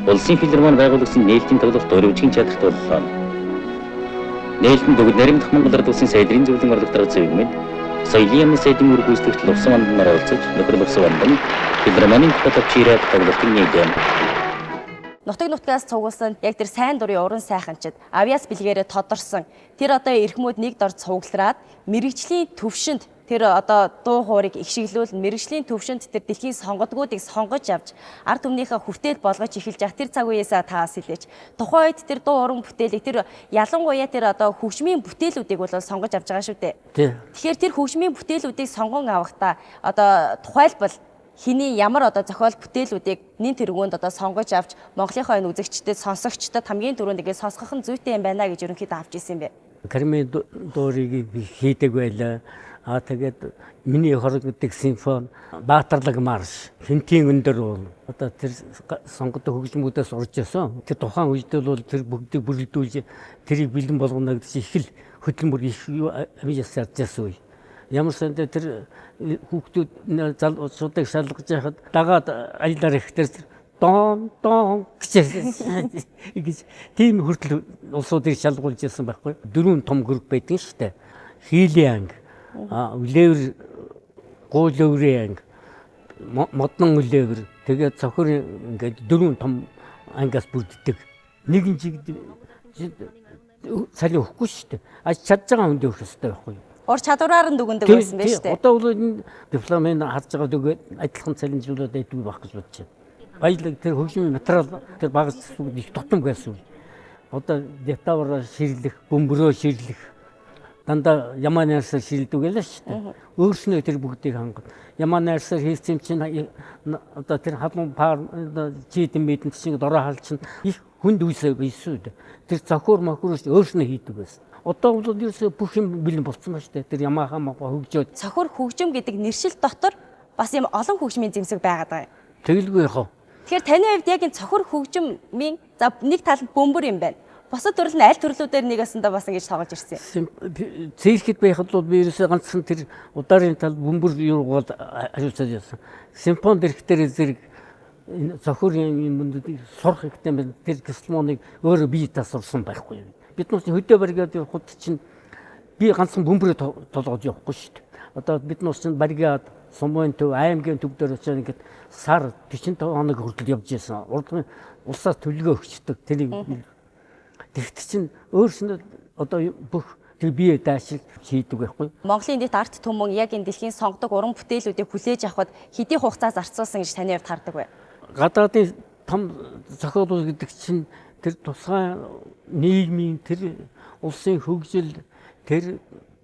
улсын филармони байгуулагдсан нээлтийн тоглолт өрөвжгийн чадварт боллоо. Нээлтэнд Бүгд Наримт Монгол Улсын сайдрын зөвлөлийн орлогоор зөвлөмөд соёлын яамны сайдын үр гүйцэтгэгч Лувсан Вандан оролцож нөхөр Лувсан Вандан филармонийн тогтоолч ирээд тоглолтыг нээлээ. Нутаг нутгаас цугласан яг тэр сайн дурын уран сайханчид авьяас бэлгээрээ тодорсон тэр одоо эрхмүүд нэг дор цуглараад мэрэгжлийн төвшөнд тэр одоо дуу хуурыг ихшиглүүл мэрэгжлийн төвшөнд тэр дэлхийн сонгодгуудыг сонгож авч ард түмнийхээ хүртэл болгож эхэлж явах тэр цаг үеэсээ таас хэлээч. Тухайн үед тэр дуу уран бүтээлийг тэр ялангуяа тэр одоо хөгжмийн бүтээлүүдийг бол сонгож авч байгаа шүү дээ. Тэгэхээр тэр хөгжмийн бүтээлүүдийг сонгон авахдаа одоо тухайлбал хиний ямар одоо зохиол бүтээлүүдийг нэн тэргуунд одоо сонгож авч Монголынхаа энэ үзэгчдэд сонсогчдод хамгийн түрүүнд ингээд сонсгох нь зүйтэй юм байна гэж ерөнхийдөө авч ирсэн юм бэ. Карми дуурийг хийдэг байлаа. А тэгээд миний хорог гэдэг симфони, Баатарлаг марш, Хинтийн өндөр уул одоо тэр сонгодог хөгжмүүдээс орж исэн. Тэр тухайн үед бол тэр бүгдийг бүрэлдүүлж тэрийг бэлэн болгоно гэдэг чинь их л хөдөлмөр их амиж ярьж байсан үе. Ямар сандаа тэр хүүхдүүд залуучуудыг шалгаж яхад дагаад аялаар ихтер дон дон гэж тийм хүртэл улсуудыг шалгуулж ирсэн байхгүй. Дөрвөн том групп байдаг шүү дээ. Хийлийн анги, үлээвэр, гуйлөврийн анги, модон үлээвэр, тэгээд цохор ингээд дөрвөн том ангиас бүрддэг. Нэгэн чиг цалин өгөхгүй шүү дээ. А чадж байгаа хүндээ өгөх ёстой байхгүй юу? Ур чадвараар нь дүгндэг байсан байх шүү дээ. Одоо бол энэ дипломын харж байгаа дүгээ адилхан цалинжуулаад байдаг байх гэж бодож байна. Баялаг тэр хөгжмийн материал тэр багц зүг их тутам байсан. Одоо диатавраа ширлэх, бөмбөрөө ширлэх дандаа ямаа найрсаар шилдэг гэлээ шүү дээ. Өөрснөө тэр бүгдийг хангад. Ямаа найрсаар хийсэн юм чинь одоо тэр халуун пар чийдэн мэдэн чинь дорой хал чинь их хүнд үйсээ байсан үү. Тэр цохор мохороос өөрснөө хийдэг байсан. Одоо бол ерөөсөө бүх юм бэлэн болцсон ба шүү дээ. Тэр Ямаха мага хөгжөөд. Цохор хөгжим гэдэг нэршил дотор бас юм олон хөгжмийн зэмсэг байгаад байгаа юм. Тэгэлгүй яах вэ? Тэгэхээр таны хувьд яг энэ цохор хөгжмийн за нэг талд бөмбөр юм байна. Бусад төрөл нь аль төрлүүдээр нэг өсөндөө бас ингэж тоглож ирсэн юм. Циркэд байхад бол би ерөөсөө ганцхан тэр удаарын тал бөмбөр юугаар хариуцаад явсан. Симфони дэрхтэр зэрэг энэ цохор юмнуудыг сурах хэрэгтэй байна. Тэр кислмоныг өөрөө бие тас сурсан байхгүй юм. Бид нар хөдөө бариад явхад чинь би ганцхан бөмбөрөө толгож явахгүй шүү дээ. Одоо бид нар чинь бариад Сумын төв, аймгийн төв дээр очиж ингээд сар 45 хоног хүртэл явж исэн. Урдын улсаас төлгөө өгчдөг. Тэрийг тэгт чинь өөрснөө одоо бүх тэр бие даашил хийдэг байхгүй. Монголын дэт арт түмэн яг энэ дэлхийн сонгодог уран бүтээлүүдийг хүлээж авахд хэдий хугацаа зарцуулсан гэж таны хувьд хардаг вэ? Гадаадын том зохиолууд гэдэг чинь тэр тусгай нийгмийн тэр улсын хөгжил тэр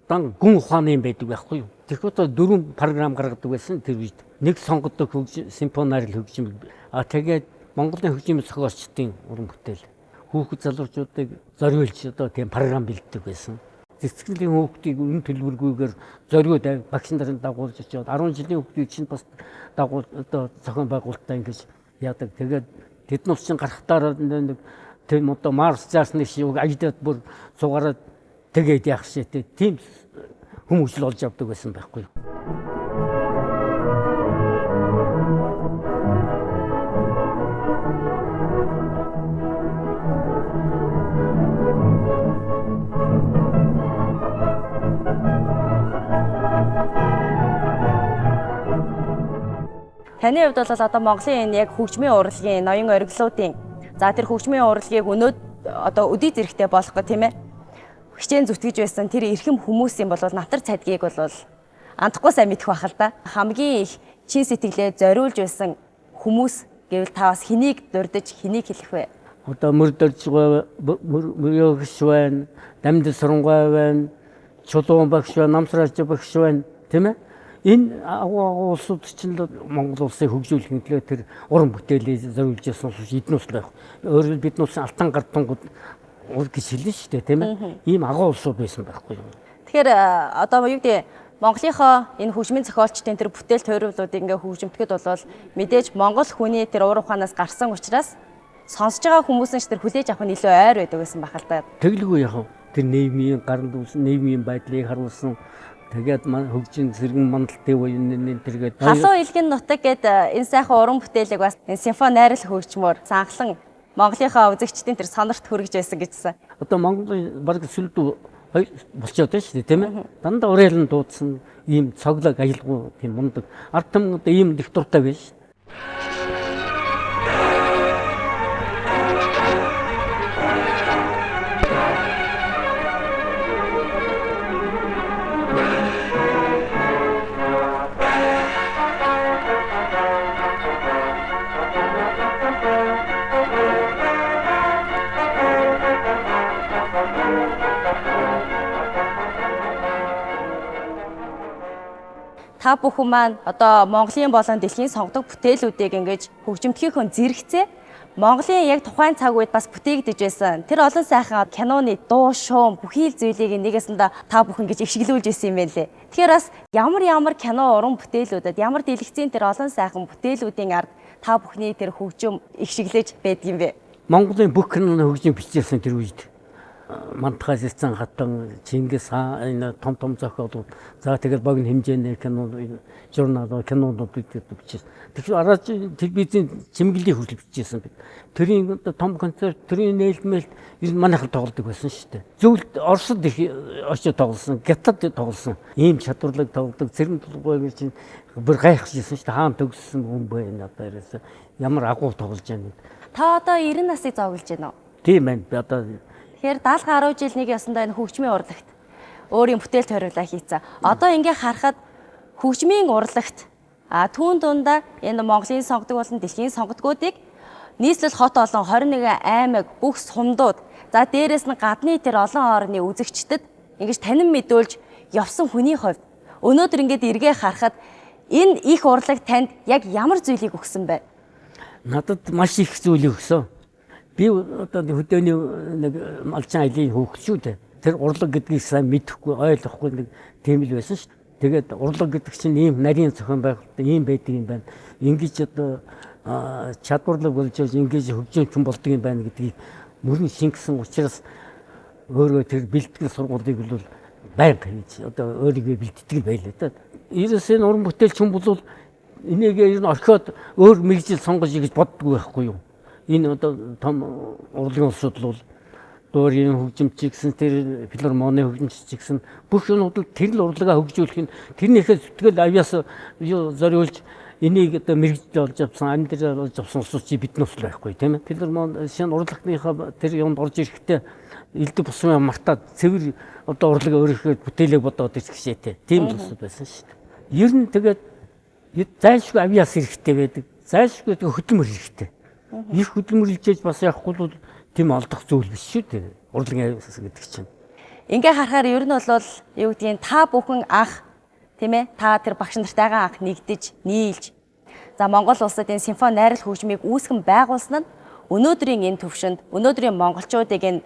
дан гүн ухааны юм байдаг байхгүй юу? Тэгэхээр одоо дөрвөн програм гаргадаг байсан тэр үед. Нэг сонгодог хөгжим симфонаар л хөгжим. А тэгээд Монголын хөгжим зохиолчдын уран бүтээл хүүхэд залуучуудыг зориулж одоо тийм програм бэлддэг байсан. Цэцэрлэгийн хүүхдийг үнэн төлбөргүйгээр зориуд багш нарын дагуулж очиод 10 жилийн хүүхдийг чинь бас дагуул одоо зохион байгуулалтаа ингэж яадаг. Тэгээд тэд нар чинь гарахтаа нэг тийм одоо Марс заасны шиг ажилдад бүр суугаараа тэгээд яах шээ тийм хүмүүжил олж авдаг байсан байхгүй юу. Таны хувьд бол одоо Монголын энэ яг хөгжмийн урлагийн ноён ориглуудын за тэр хөгжмийн урлагийг өнөө одоо өдий зэрэгтэй болох гэх тийм ээ. хичээн зүтгэж байсан тэр эрхэм хүмүүсийн бол натар цадгийг бол андахгүй сайн мэдэх байх л да. Хамгийн их чин сэтгэлээ зориулж байсан хүмүүс гэвэл та бас хэнийг дурдж хэнийг хэлэх вэ? Одоо мөр дөржгөө мөрөөгш байна, дамд сурангай байна, чулуун багш байна, намсраач багш байна, тийм ээ? Энэ агуу улсууд чинь Монгол улсыг хөгжүүлэхин төлөө тэр уран бүтээлийг зориулж ясан улс эднүс байх. Өөрөөр бид улсын алтан гар тунгууд ур гэж хэлнэ шүү дээ, тийм ээ? Ийм агуу улсууд байсан байхгүй юу? Тэгэхээр одоо юу гэдэг Монголынхоо энэ хөгжмийн зохиолчдын тэр бүтээл тойруулуудыг ингээ хөгжимтгэд болвол мэдээж Монгол хүний тэр уур ухаанаас гарсан учраас сонсож байгаа хүмүүс нь ч тэр хүлээж авах нь илүү ойр байдаг гэсэн байх л да. Тэглгүй яг тэр нийгмийн гаранд үүсэн нийгмийн байдлыг харуулсан. Тэгээд хөгжин сэргэн мандалтай үеийн тэргээд Халуун илгэн нутаг гээд энэ сайхан уран бүтээлийг бас энэ симфони найрал хөгжмөөр санхлан Монголынхоо үзэгчдийн тэр сонорт хүргэж байсан гэжсэн. Одоо Монголын бараг сүлд болчиход байна шүү дээ, тийм ээ. Дандаа уриалан дуудсан ийм цоглог аялгау тийм мундаг. Ард түмэн одоо ийм их дуртай байж. Та бүхэн маань одоо Монголын болон дэлхийн сонгодог бүтээлүүдийг ингэж хөгжимтгийнхөө зэрэгцээ Монголын яг тухайн цаг үед бас бүтээгдэж байсан. Тэр олон сайхан киноны дуу, шуум бүхий л зүйлийг нэгэсэндээ та бүхэн ингэж ишгэлүүлж ирсэн юм байна лээ. Тэгэхээр бас ямар кино уран бүтээлүүдэд ямар дэлгэцийн тэр олон сайхан бүтээлүүдийн ард та бүхний тэр хөгжим ишгэлэж байдаг юм бэ? Монголын бүх киноны хөгжим бичижсэн тэр үед Мантахаас ирсэн хатан, Чингис хаан энэ том том зохиолууд, за тэгэл богино хэмжээний кино, журнал, кинонууд бичсэн. Тэгэхээр араач телевизийн чимэглэлийн хүртэл бичижсэн бид. Тэрийн том концерт, тэрийн нээлтмэлт ер нь манайхан тоглодог байсан шүү дээ. Зөвлөлт Оросд их очиж тоглосон, Гятад тоглосон. Ийм чадварлаг тоглодог, цэрэн тулгуур гэж бүр гайхажсэн шүү дээ. Хаан төгссөн хүн бэ энэ одоо яриасан. Ямар агуу тоглож байна. Та одоо 90 насыг зовлож байна уу? Тийм байна. Би одоо Тэгэхээр 70 гаруй жил нэг ёсондоо энэ хөгжмийн урлагт өөрийн бүтээл тойруулаа хийцэн. Одоо ингээ харахад хөгжмийн урлагт түүн дундаа энэ Монголын сонгодог болон дэлхийн сонгодгуудыг нийслэл хот олон 21 аймаг бүх сумдууд за дээрэс нь гадны тэр олон орны үзэгчдэд ингэж танин мэдүүлж явсан хүний хувьд өнөөдөр ингээд эргээ харахад энэ их урлаг танд яг ямар зүйлийг өгсөн бэ? Надад маш их зүйлийг өгсөн. Би одоо хөдөөний нэг малчин айлын хүүхэд шүү дээ. Тэр урлаг гэдгийг сайн мэдэхгүй, ойлгохгүй нэг тийм л байсан шүү. Тэгээд урлаг гэдэг чинь ийм нарийн зохион байгуулалт ийм байдаг юм байна. Ингэж одоо чадварлаг болж ингэж хөгжимчин болдог юм байна гэдгийг мөрөн шингэсэн учраас өөрөө тэр бэлтгэл сургуулийг бол байнга хийж одоо өөрийгөө бэлддэг байлаа да. Ерөөсөө энэ уран бүтээлч хүн бол энийг ер нь орхиод өөр мэргэжил сонгож гэж боддгоо байхгүй юу? Энэ одоо том урлагийн улсууд бол дуурийн хөгжимч гэсэн тэр филармоны хөгжимч гэсэн бүх юмуд л тэр л урлагаа хөгжүүлэх нь тэрнийхээ зүтгэл авьяас зориулж энийг одоо мэргэжил олж авсан, амьдрал олж авсан улсууд чи бид нас л байхгүй тийм ээ. Филармон шинэ урлагийнхаа тэр юмд орж ирэхдээ элдв бус юм мартаад цэвэр одоо урлаг өөрийнхөө бүтээлээ бодоод ирэх жишээтэй. Тийм л улсууд байсан шүү дээ. Ер нь тэгээд зайлшгүй авьяас хэрэгтэй байдаг. Зайлшгүй хөдөлмөр хэрэгтэй. Их хөдөлмөрлөж бас явахгүй бол тийм олдох зүйл биш шүү дээ. Урлагийн авьяас гэдэг чинь. Ингээ харахаар ер нь бол юу гэдгийг та бүхэн анх тийм ээ та тэр багш нартайгаа анх нэгдэж нийлж за Монгол улсад энэ симфони найрал хөгжмийг үүсгэн байгуулсан нь өнөөдрийн энэ төвшөнд өнөөдрийн монголчуудыг энэ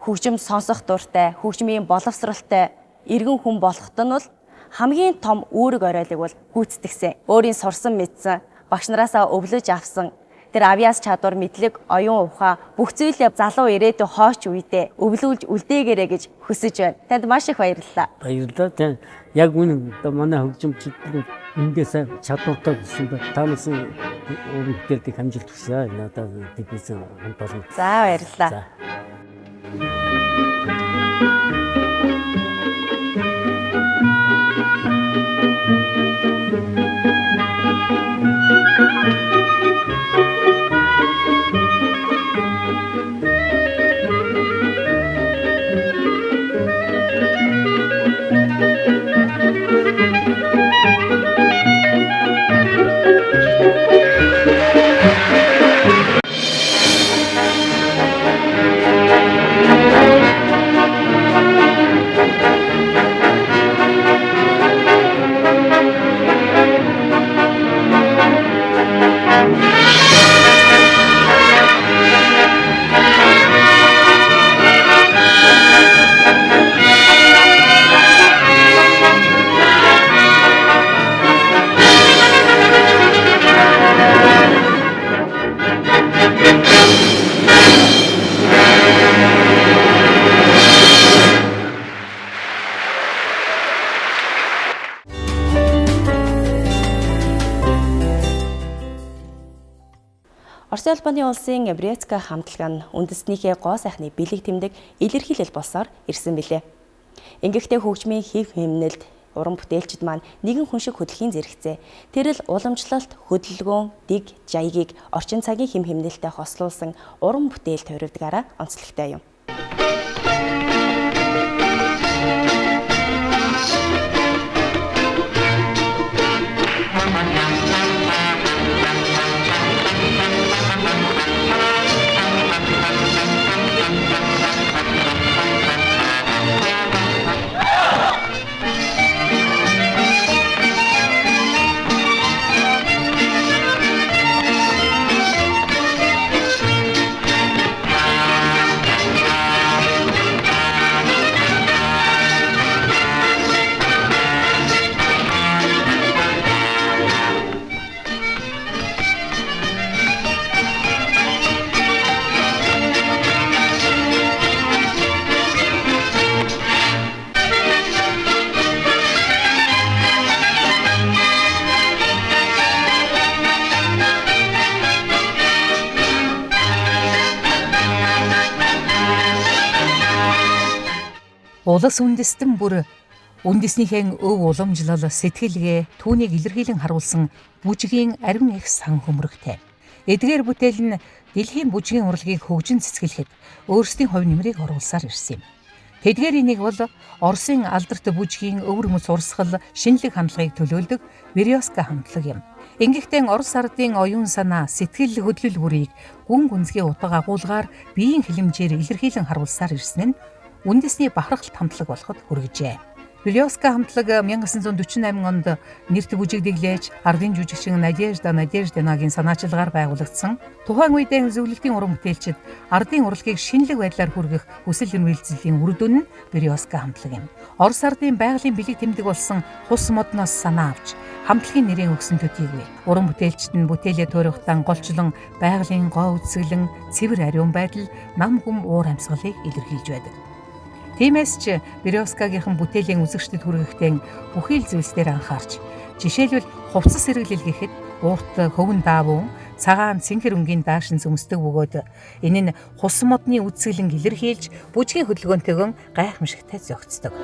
хөгжим сонсох дуртай, хөгжмийн боловсралтай иргэн хүн болоход нь бол хамгийн том үүрэг оройлыг бол гүйцэтгэсэн. Өөрийн сурсан мэдсэн, багш нараасаа өвлөж авсан тэр авьяас чадвар, мэдлэг, оюун ухаан бүх зүйлээ залуу ирээдүйн хойч үедээ өвлүүлж үлдээгээрэй гэж хүсэж байна. Танд маш их баярлалаа. Баярлалаа. Яг үнэн одоо манай хөгжимчид эндээс чадвартай болсон ба та нарын уран бүтээлийг амжилт хүсье. Надад телевизэн хамт олон. За баярлалаа. За. Оросын холбооны улсын Брецка хамтлаг нь үндэснийхээ гоо сайхны бэлэг тэмдэг илэрхийлэл болсоор ирсэн билээ. Ингэхдээ хөгжмийн хэв хэмнэлд уран бүтээлчид маань нэгэн хүн шиг хөдлөхийн зэрэгцээ. Тэр л уламжлалт, хөдөлгөөн, дэг, жаягийг орчин цагийн хэм хэмнэлтэд хослуулсан уран бүтээл тойрогдгаараа онцлогтой юм. Улс үндэстэн бүр үндэснийхэн өв уламжлал, сэтгэлгээ түүнийг илэрхийлэн харуулсан бүжгийн ариун их сан хөмрөгтэй. Эдгээр бүтээл нь дэлхийн бүжгийн урлагийг хөгжин цэцгэлэхэд өөрсдийн хувь нэмрийг оруулсаар ирсэн юм. Тэдгээрийн нэг бол Оросын алдарт бүжгийн өвөр мөс урсгал шинэлэг хандлагыг төлөөлдөг Березка хамтлаг юм. Ингэхдээ Орос ардын оюун санаа, сэтгэл хөдлөл бүрийг гүн гүнзгий утга агуулгаар биеийн хилэмжээр илэрхийлэн харуулсаар ирсэн нь үндэсний бахархалт хамтлаг болоход хүргэжээ. Березка хамтлаг 1948 онд нэрт бүжиг дэглээч ардын жүжигчин Надежда Надеждинагийн санаачилгаар байгуулагдсан. Тухайн үедээ зөвлөлтийн уран бүтээлчид ардын урлагийг шинэлэг байдлаар хүргэх хүсэл эрмэлзлийн үр дүн нь Березка хамтлаг юм. Орос ардын байгалийн бэлэг тэмдэг болсон хус модноос санаа авч хамтлагийн нэрийн өгсөн төдийгүй. Уран бүтээлчид нь бүтээлээ туурахтаа голчлон байгалийн гоо үзэсгэлэн, цэвэр ариун байдал, нам хүм уур амьсгалыг илэрхийлж байдаг. Тиймээс ч Березкагийнхан бүтээлийн үзэгчдэд хүргэхдээ бүхий л зүйлс дээр анхаарч, жишээлбэл хувцас хэрэглэл гэхэд уурт хөвөн даавуун, цагаан цэнхэр өнгийн даашин зөмсдөг бөгөөд энэ нь хус модны үзэсгэлэн илэрхийлж бүжгийн хөдөлгөөнтэйгөн гайхамшигтай зохицдог.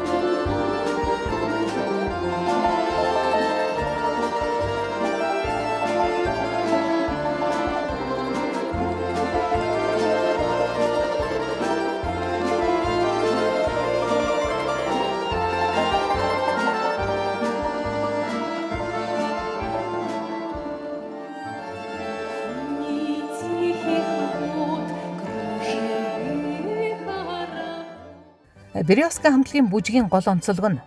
Березка хамтлагийн бүжгийн гол онцлог нь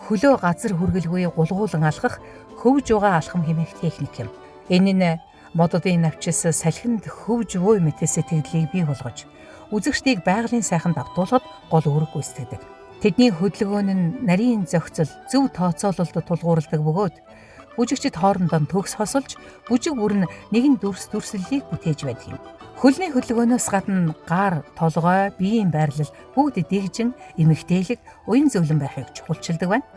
хөлөө газар хүргэлгүй гулгуулan алхах хөв жугаа алхам хэмээх техник юм. Энэ нь мододын навчис салхинд хөв жувуу мэт сэтгэлдлийг бий болгож үзэгчдийг байгалийн сайханд автуулахад гол үүрэг гүйцэтгэдэг. Тэдний хөдөлгөөн нь нарийн зохицол, зөв тооцоололд тулгуурладаг бөгөөд бүжигчид хоорондоо төгс хосолж бүжиг бүр нь нэгэн дүрс дүрслэлийг бүтээж байдаг юм. Хөлний хөдөлгөөнөөс гадна гар, толгой, биеийн байрлал бүгд дэгжин, эмэгтэйлэг, уян зөвлөн байхыг чухалчилдаг байна.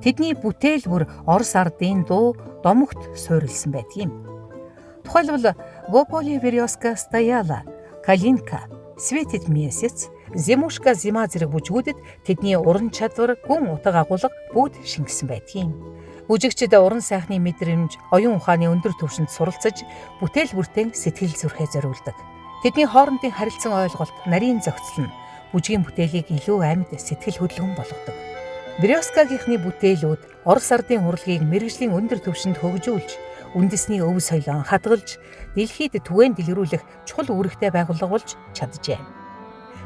Тэдний бүтээл бүр Орос ардын дуу домогт суурилсан байдаг юм. Тухайлбал Во поле березка стояла, Калинка, Светит месяц, Зимушка зима зэрэг бүжгүүдэд тэдний уран чадвар, гүн утга агуулга бүгд шингэсэн байдаг юм. Бүжигчид уран сайхны мэдрэмж, оюун ухааны өндөр түвшинд суралцаж, бүтээл бүртэн сэтгэл зүрхээ зориулдаг. Тэдний хоорондын харилцан ойлголт, нарийн зохицол нь бүжгийн бүтээлийг илүү амьд сэтгэл хөдлөм болгодог. Березкагийнхны бүтээлүүд Орос ардын урлагийг мэргэжлийн өндөр түвшинд хөгжүүлж, үндэсний өв соёлоо хадгалж, дэлхийд түгээн дэлгэрүүлэх чухал үүрэгтэй байгууллага болж чаджээ.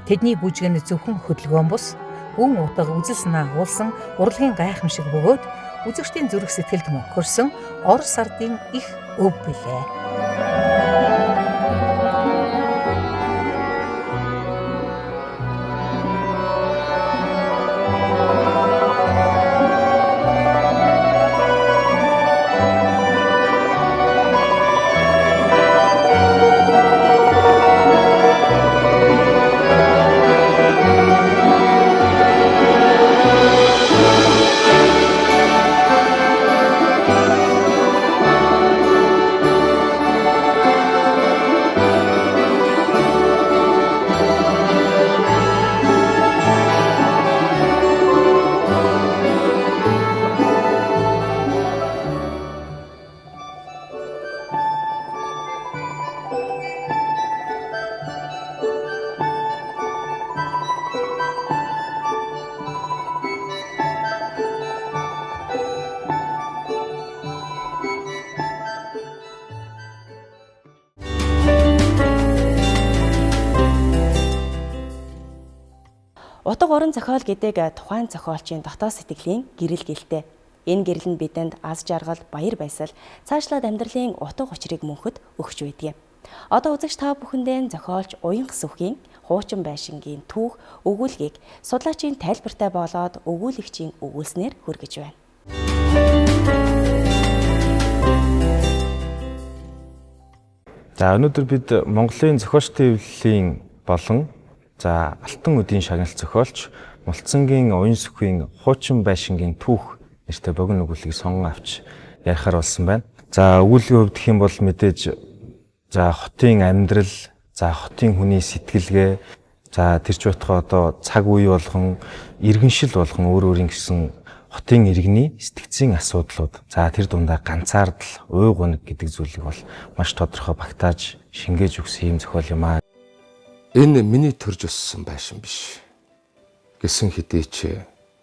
Тэдний бүжиг нь зөвхөн хөдөлгөөн бус, гүн утга үзэл санаа агуулсан урлагийн гайхамшиг бөгөөд үзэгчдийн зүрх сэтгэлд мөнхөрсөн Орос ардын их өв билээ. Утга уран зохиол гэдэг тухайн зохиолчийн дотоод сэтгэлийн гэрэл гэлтэй. Энэ гэрэл нь бидэнд аз жаргал, баяр баясгал, цаашлаад амьдралын утга учирыг мөнхөд өгч байдаг юм. Одоо үзэгч та бүхэндээ зохиолч Уян Сүхийн хуучин байшингийн түүх өгүүлгийг судлаачийн тайлбартай болоод өгүүлэгчийн өгүүлснээр хүргэж байна. За өнөөдөр бид Монголын зохиолчдын эвлэлийн болон за Алтан өдийн шагналт зохиолч Мулцангийн Уян Сүхийн хуучин байшингийн түүх нэртэй богино өгүүлгийг сонгон авч ярихаар болсон байна. За өгүүлгийн хувьд гэх юм бол мэдээж за хотын амьдрал, за хотын хүний сэтгэлгээ, за тэр ч байтугай одоо цаг үе болгон, иргэншил болгон өөр өөрийн гэсэн хотын иргэний сэтгцийн асуудлууд, за тэр дундаа ганцаардал, уй гуниг гэдэг зүйлийг бол маш тодорхой багтааж шингээж өгсөн юм зохиол юм аа. Энэ миний төрж өссөн байшин биш. Гэсэн хэдий ч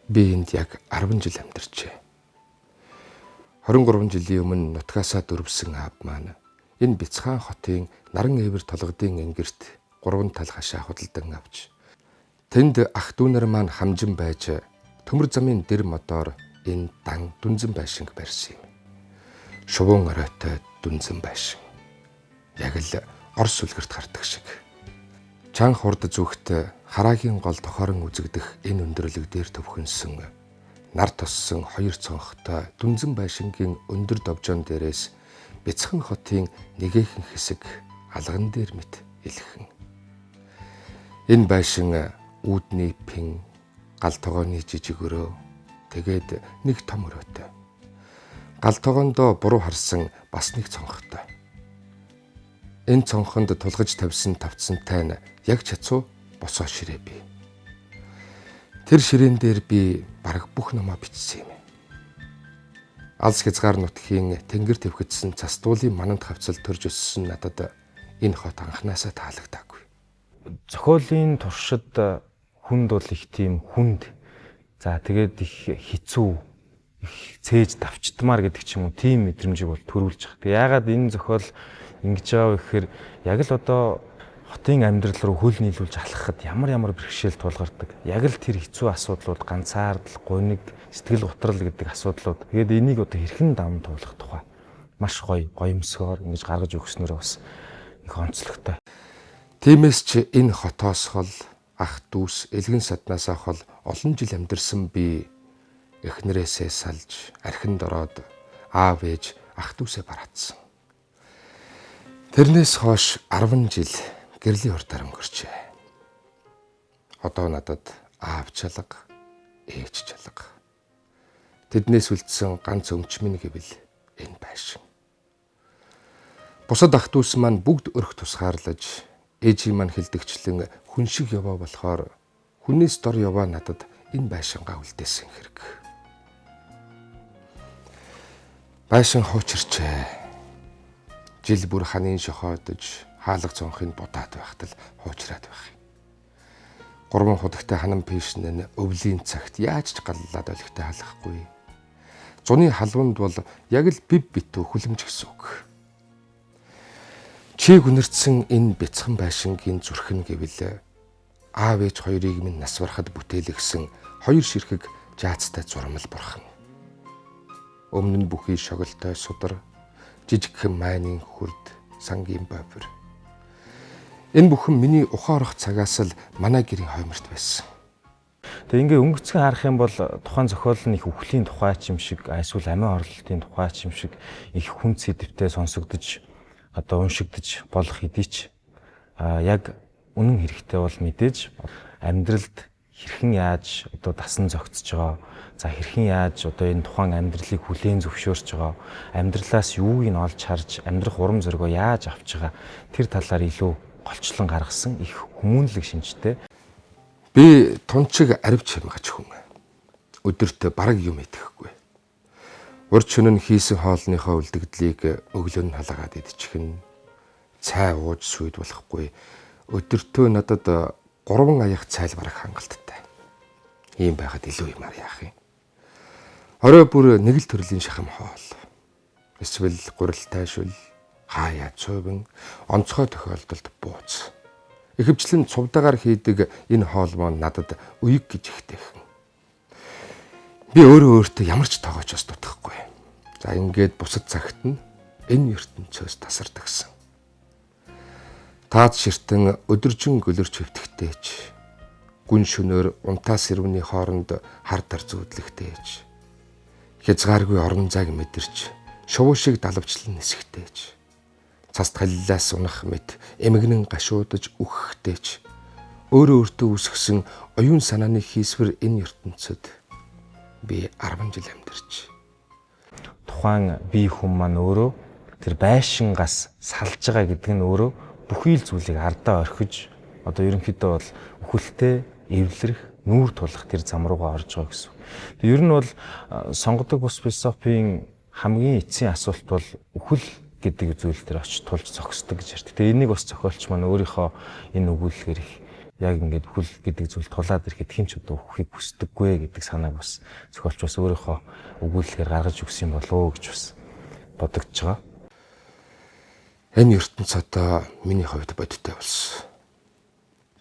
би энд яг 10 жил амьдарчээ. 23 жилийн өмнө нутгаасаа дөрвсөн аав маань энэ бяцхан хотын наран ээвэр толгодын ингэрт 3 тал хашаа худалдан авч тэнд ах дүү нар маань хамжин байж төмөр замын дэр модоор энэ дан дүнзэн байшинг барьсан юм. Шувуун оройтой дүнзэн байшин. Яг л Орос сүлгэрт гардаг шиг. Чанга хурд зүгт хараагийн гол тохорон үзэгдэх энэ өндөрлөг дээр төвхөнсөн нар тоссон хоёр цонхтой дүнзэн байшингийн өндөр довжоон дээрээс бяцхан хотын нэгээхэн хэсэг алган дээр мэт илхэн. Энэ байшин үүдний пин, гал тогооны жижиг өрөө, тэгээд нэг том өрөөтэй. Гал тогоондоо буруу харсан бас нэг цонхтой. Энэ цонхонд тулгаж тавьсан тавцантай нь яг чацуу босоо ширээ бий. Тэр ширээн дээр би бараг бүх номоо бичсэн юм. Алс хязгаар нутгийн тэнгэр твхэдсэн цас дуулын мананд хавцал төрж өссөн надад энэ хот анханасаа таалагдаагүй. Зохиолын туршид хүнд бол их тийм хүнд, за тэгээд их хэцүү, их цээж давчдмаар гэдэг ч юм уу, тийм мэдрэмжийг бол төрүүлж байгаа. Тэг яагаад энэ зохиол ингэж байгаа вэ гэхээр яг л одоо хотын амьдрал руу хөл нийлүүлж алхахад ямар ямар бэрхшээл тулгардаг. Яг л тэр хэцүү асуудлууд, ганцаардал, гуниг, сэтгэл гутрал гэдэг асуудлууд. Тэгээд энийг одоо хэрхэн даван туулах тухай маш гоё гоёмсгоор ингэж гаргаж өгснөөрөө бас их онцлогтой. Тиймээс ч энэ хотоос хол ах дүүс элгэн саднаасаа хол олон жил амьдарсан би эхнэрээсээ салж архинд ороод аав ээж ах дүүсээ бараацсан. Тэрнээс хойш 10 жил гэрлийн хурдаар өнгөрчээ. Одоо надад аав чалга, ээж чалга. Тэднээс үлдсэн ганц өмч минь гэвэл энэ байшин. Бусад ах дүүс маань бүгд өрх тусгаарлаж, ээжийн маань хэлдэгчлэн хүн шиг яваа болохоор хүнээс дор яваа надад энэ байшингаа үлдээсэн хэрэг. Байшин хуучирчээ. Жил бүр ханын шохоодож хаалга цонхыг будаад байхад л хуучраад байх юм. Гурван худагтай ханан пишн нь өвлийн цагт яаж ч галлаад олигтой халахгүй. Зуны халуунд бол яг л бив битүү хүлэмж гэсэн үг. Чиг үнэртсэн энэ бяцхан байшингийн зүрх нь гэвэл аав ээж хоёрыг минь нас барахад бүтээлгсэн хоёр ширхэг жаацтай зурмал бурхан. Өмнө нь бүхий шоголтой судар, жижигхэн майнын хүрд, сангийн бовир. Энэ бүхэн миний ухаан орох цагаас л манай гэрийн хойморт байсан. Тэгээ ингээ өнгөцгөн харах юм бол тухайн зохиол нь их үхлийн тухай ч юм шиг, эсвэл амиа хорлолтын тухай ч юм шиг их хүн сэдвтэй сонсогдож одоо уншигдаж болох хэдий ч яг үнэн хэрэгтэй бол мэдээж амьдралд хэрхэн яаж одоо дасан зохицож байгаа, за хэрхэн яаж одоо энэ тухайн амьдралыг хүлээн зөвшөөрч байгаа, амьдралаас юуг нь олж харж амьдрах урам зоригоо яаж авч байгаа, тэр талаар илүү голчлон гаргасан их хүмүүнлэг шинжтэй. Би тунчиг аривч хямгач хүн. Өдөрт бараг юм идэхгүй. Урд шөнө нь хийсэн хоолныхоо үлдэгдлийг өглөө нь халаагаад идчихнэ. Цай ууж сүйд болохгүй. Өдөртөө надад 3 аяг цайл бараг хангалттай. Ийм байхад илүү юмар яах юм. Орой бүр нэг л төрлийн шахам хоол. Эсвэл гурилтай шүл, хаяа цуйван, онцгой тохиолдолд бууц. Ихэвчлэн цувдагаар хийдэг энэ хоол маань надад уйг гэж ихтэйхэн. Би өөрөө өөртөө ямар ч тоогооч бас дутахгүй. За ингээд бусад цагт нь энэ ертөнцөөс тасардагсан. Таад ширтэн өдөржин гөлөрч хөвтөхтэйч гүн шөнөөр унтаа сэрвний хооронд хар дар зүүдлэхтэйч хязгааргүй орон зайг мэдэрч шувуу шиг далавчлан нисэхтэйч цаст халилаас унах мэт эмгэнэн гашуудаж үхэхтэйч өөрөө өөртөө үсгсэн оюун санааны хийсвэр энэ ертөнцид би 10 жил амьдарч тухайн бие хүн маань өөрөө тэр байшингаас салж байгаа гэдэг нь өөрөө бүхий л зүйлийг ардаа орхиж одоо ерөнхийдөө бол үхэлтэй эвлэрэх, нүүр тулах тэр зам руугаа орж байгаа гэсэн. Тэг ер нь бол сонгодог бус философийн хамгийн эцсийн асуулт бол үхэл гэдэг зүйл дээр очиж тулж зогсдог гэж ярьдаг. Тэгээ энийг бас зохиолч маань өөрийнхөө энэ өгүүлэлгээр их яг ингээд үхэл гэдэг зүйл тулаад ирэхэд хэн ч одоо үхэхийг хүсдэггүй гэдэг санааг бас зохиолч бас өөрийнхөө өгүүлэлгээр гаргаж өгсөн юм болов уу гэж бас бодогдож байгаа. Энэ ертөнц одоо миний хувьд бодиттой болсон.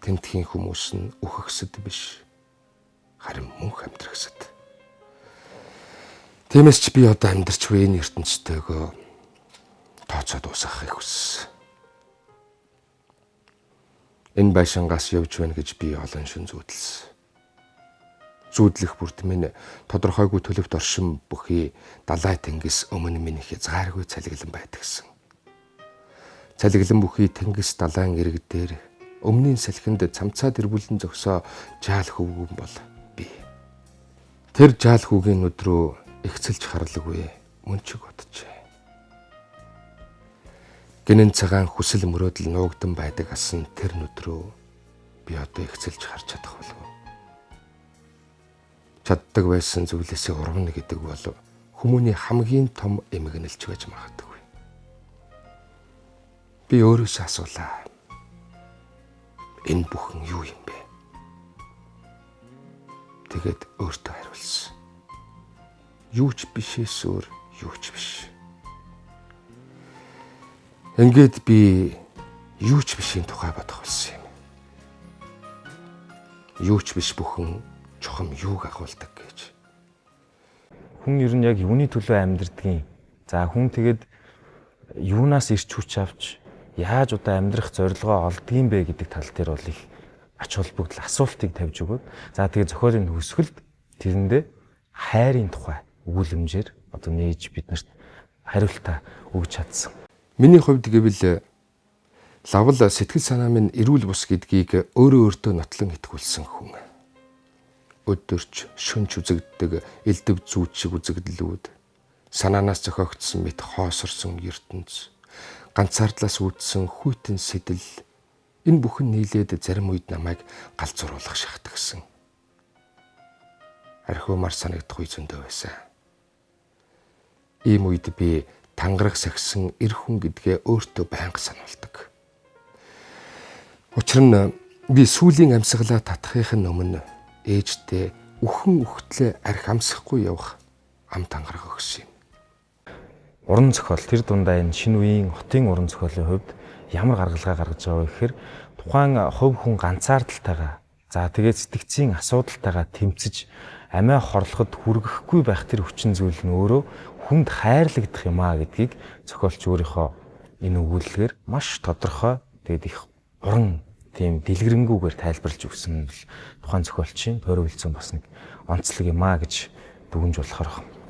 Тентхийн хүмүүс нь үхэгсэд биш, харин мөнх амьдрахсад. Тиймээс ч би одоо амьдарч буй энэ ертөнцтэйгөө тооцоо дуусгахыг хүссэн. Энэ байшингаас явж байна гэж би олон шин зүүдэлсэн. Зүүдлэх бүрт минь тодорхойгүй төлөвт оршин бүхий далай тэнгис өмнө минь хязгааргүй цалиглан байдагсан. Цалиглан бүхий тэнгис далайн ирэг дээр өмнгийн салхинд цамцаа дэрбүлэн зогсоо жаал хөвгүүн бол би. Тэр жаал хүүгийн нүд рүү ихцэлж харлаггүй мөнчиг боджээ. Гинэн цагаан хүсэл мөрөөдөл нуугдан байдаг асан тэр нүд рүү би одоо ихцэлж харж чадах болов. Чаддаг байсан зүйлээсээ урвна гэдэг бол хүмүүний хамгийн том эмгэнэлч байж магадгүй. Би өөрөөсөө асуулаа. Энэ бүхэн юу юм бэ? Тэгээд өөртөө хариулсан. Юу ч бишээс өөр юу ч биш. Ингээд би юу ч бишийн тухай бодох болсон юм. Юу ч биш бүхэн чухам юуг агуулдаг гэж. Хүн ер нь яг юуны төлөө амьдрдгийг. За хүн тэгээд юунаас ирч хүч авч яаж одоо амьдрах зорилгоо олдгийм бэ гэдэг тал дээр бол их ач холбогдол асуултыг тавьж өгөөд за тэгээд зохиолын төгсгөлд тэрэндээ хайрын тухай өгүүлэмжээр одоо нээж биднэрт хариултаа өгч чадсан. Миний хувьд гэвэл лавл сэтгэл санаа минь эрүүл бус гэдгийг өөрөө өөртөө нотлон итгүүлсэн хүн. Өдөрч шүнж үзэгддэг элдв зүүд шиг үзэгдлүүд, санаанаас зохиогдсон мэт хоосорсон ертөнц, ганцаардлаас үүдсэн хүйтэн сэтэл энэ бүхэн нийлээд зарим үед намайг галзууруулах шахтагсан. Архиумар санагдах үе зөндөө байсан. Ийм үед би тангараг сахисан эр хүн гэдгээ өөртөө байнга сануулдаг. Учир нь би сүүлийн амьсгалаа татахын өмнө ээжтэй үхэн үхтлээ арх амсахгүй явах ам тангараг өгсөн юм. Уран зохиол тэр дундаа энэ шинэ үеийн хотын уран зохиолын хувьд ямар гаргалгаа гаргаж байгаа вэ гэхээр тухайн хувь хүн ганцаардалтайгаа за тэгээд сэтгцийн асуудалтайгаа тэмцэж амиа хорлоход хүргэхгүй байх тэр хүчин зүйл нь өөрөө хүнд хайрлагдах юм а гэдгийг зохиолч өөрийнхөө энэ өгүүлэлгээр маш тодорхой тэгээд их уран тийм дэлгэрэнгүйгээр тайлбарлаж өгсөн нь бол тухайн зохиолчийн тойрволцсон бас нэг онцлог юм а гэж дүгнж болохоор байна.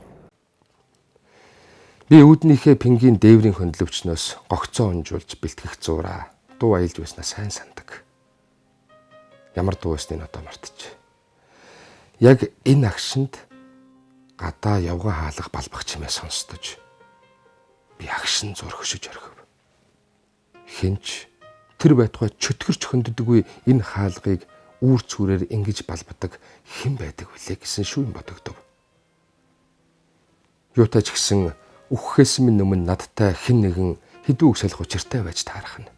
Би үүднийхээ пингийн дээврийн хөндлөвчнөөс гогцоо унжуулж бэлтгэх зуураа дуу аялж байснаа сайн сандаг. Ямар дуу байсныг одоо мартчих. Яг энэ агшинд гадаа явган хаалга балбах чимээ сонсдож би агшин зур хөшөж орхив. Хинч тэр байтугай чөтгөрч хөнддөггүй энэ хаалгыг үүр цүрээр ингэж балбадаг хэн байдаг вүлээ гэсэн шүүн бодогдов. Юутай ч гэсэн үхэхээс минь өмнө надтай хэн нэгэн хэдүү үг солих учиртай байж таарах нь.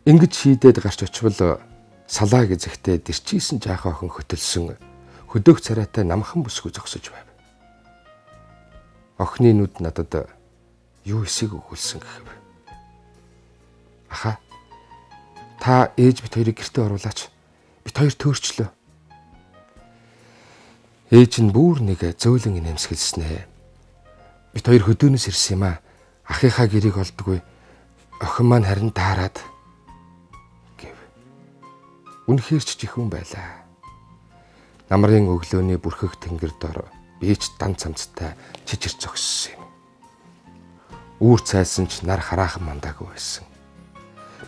Ингэж шийдээд гарч очивол салаа гэзэгтээ дэрчийсэн жаахан охин хөтөлсөн хөдөөх царайтай намхан бүсгүй зогсож байв. Охины нүд надад юу эсийг өгүүлсэн гэхэв. Аха, Та ээж бит хоёрыг гэртээ оруулаач. Бит хоёр төөрчлөө. Ээж нь бүр нэг зөөлөн инээмсэглэснэ. Бит хоёр хөдөөнөөс ирсэн юм аа. Ахынхаа гэрийг олдгүй. Охин маань харин таарад гэв. Үнэхээр ч жихүүн байлаа. Намрын өглөөний бүрхэг тэнгэр дор би ч дан цамцтай чичир зогссон юм. Үүр цайлсан ч нар хараахан мандаагүй байсан.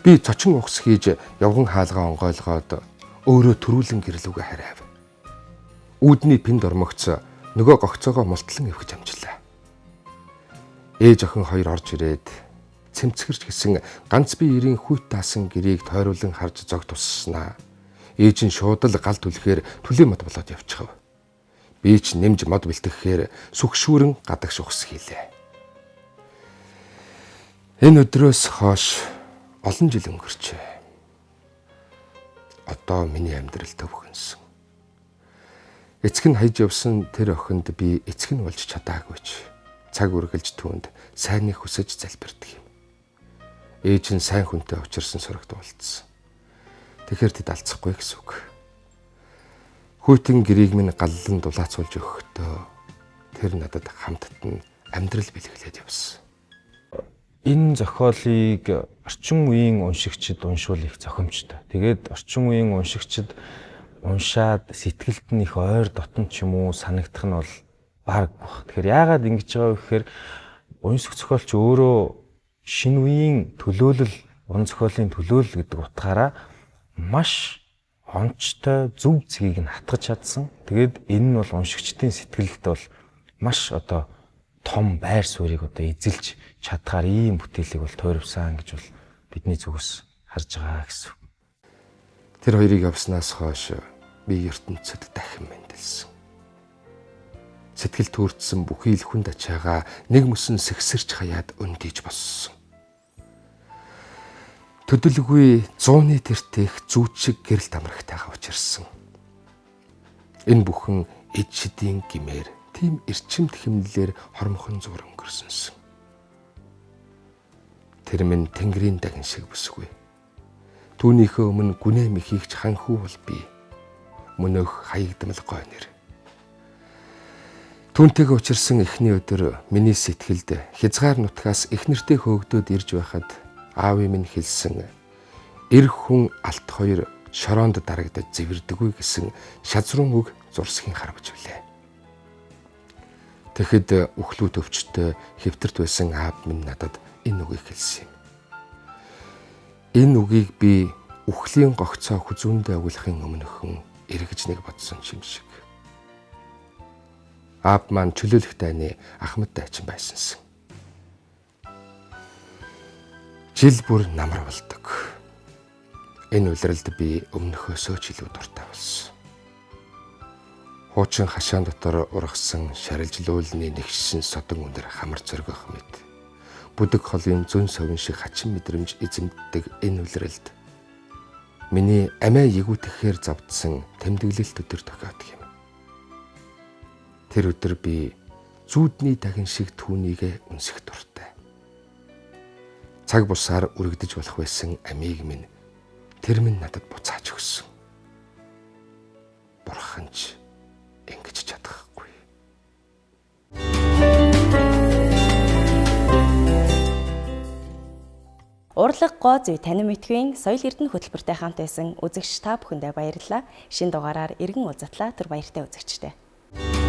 Би цочин ухс хийж явган хаалгаа онгойлгоод өөрөө төрүүлэн гэрлүүгээ харайв. Үүдний пинд ормогц нөгөө гогцоогоо мултлан эвхэж амжлаа. Ээж охин хоёр орж ирээд цэмцгэрч гисэн ганц би ерийн хүйт таасан гэрийг тойруулан харж зог тусснаа. Ээж нь шууд л гал түлэхээр түлээ мод болоод явчихав. Би ч нэмж мод бэлтгэхээр сүх шүүрэн гадагш ухс хийлээ. Энэ өдрөөс хойш олон жил өнгөрчээ. Одоо миний амьдрал төвхөнсөн. Эцэг нь хайж явсан тэр охинд би эцэг нь болж чадаагүй ч цаг үргэлж түүнд сайныг хүсэж залбирдаг юм. Ээж нь сайн хүнтэй учирсан сурагт уулзсан. Тэгэхээр тэд алцахгүй гэсэн үг. Хүйтэн гэрийг минь галлан дулаацуулж өгөхдөө тэр надад хамтд нь амьдрал бэлгэлээд явсан. Энэ зохиолыг орчин үеийн уншигчид уншвал их зохимжтой. Тэгээд орчин үеийн уншигчид уншаад сэтгэлд нь их ойр дотн ч юм уу санагдах нь бол бараг баг. Тэгэхээр яагаад ингэж байгаа вэ гэхээр уянсах зохиолч өөрөө шинэ үеийн төлөөлөл, уран зохиолын төлөөлөл гэдэг утгаараа маш онцтой зөв цэгийг нь хатгаж чадсан. Тэгээд энэ нь бол уншигчдын сэтгэлд бол маш одоо том байр суурийг одоо эзэлж чадхаар ийм бүтээлийг бол тойрвсан гэж бол бидний зүгээс харж байгаа гэсэн. Тэр хоёрыг явснаас хойш би ертөнцид дахин мэндэлсэн. Сэтгэл төрдсөн бүхий л хүнд ачаагаа нэг мөсөн сэгсэрч хаяад өндийж боссон. Төдөлгүй зууны тэртех зүүд шиг гэрэлт амрагтайгаа учирсан. Энэ бүхэн эд шидийн гимээр тийм эрчимт химнэлээр хормхон зур өнгөрсөнсөн. Тэр минь тэнгэрийн дагин шиг бүсгүй. Түүнийхээ өмнө гүнээ мэхийгч ханхүү бол би. Мөнөөх хаягдмал гой нэр. Түүнтэйгээ учирсан эхний өдөр миний сэтгэлд хязгаар нутгаас их нэртэй хөөгдөөд ирж байхад аавын минь хэлсэн эр хүн алт хоёр шороонд дарагдаж зэвэрдэггүй гэсэн шазрун үг зурсхийн харваж билээ. Тэгэхэд үхлүү төвчтэй хэвтэрт байсан аав минь надад энэ үгийг хэлсэн юм. Энэ үгийг би үхлийн гогцоо хүзүүндээ углахын өмнөхөн эргэж нэг бодсон юм шиг. Аав маань чөлөөлөх дайны ахмад дайчин байсансан. Жил бүр намар болдог. Энэ улиралд би өмнөхөөсөө ч илүү дуртай болсон. Хуучин хашаан дотор ургасан шарилжлуулны нэгшсэн содон өндөр хамар зөргөх мэт. Бүдэг холын зөн совин шиг хачин мэдрэмж эзэмддэг энэ улиралд миний амиа ягүүтэхээр зовдсон тэмдэглэлт өдөр тохиодог юм. Тэр өдөр би зүүдний дахин шиг түүнийгэ үнсэх дуртай. Цаг бусаар үрэгдэж болох байсан амийг минь тэр минь надад буцааж өгсөн. Бурхан ч ингэж чадахгүй. Урлаг гоо зүй танин мэдхүйн соёл эрдэнэ хөтөлбөртэй хамт байсан үзэгч та бүхэндээ баярлалаа. Шинэ дугаараар иргэн уулзатлаа. Түр баяртай үзэгчдээ.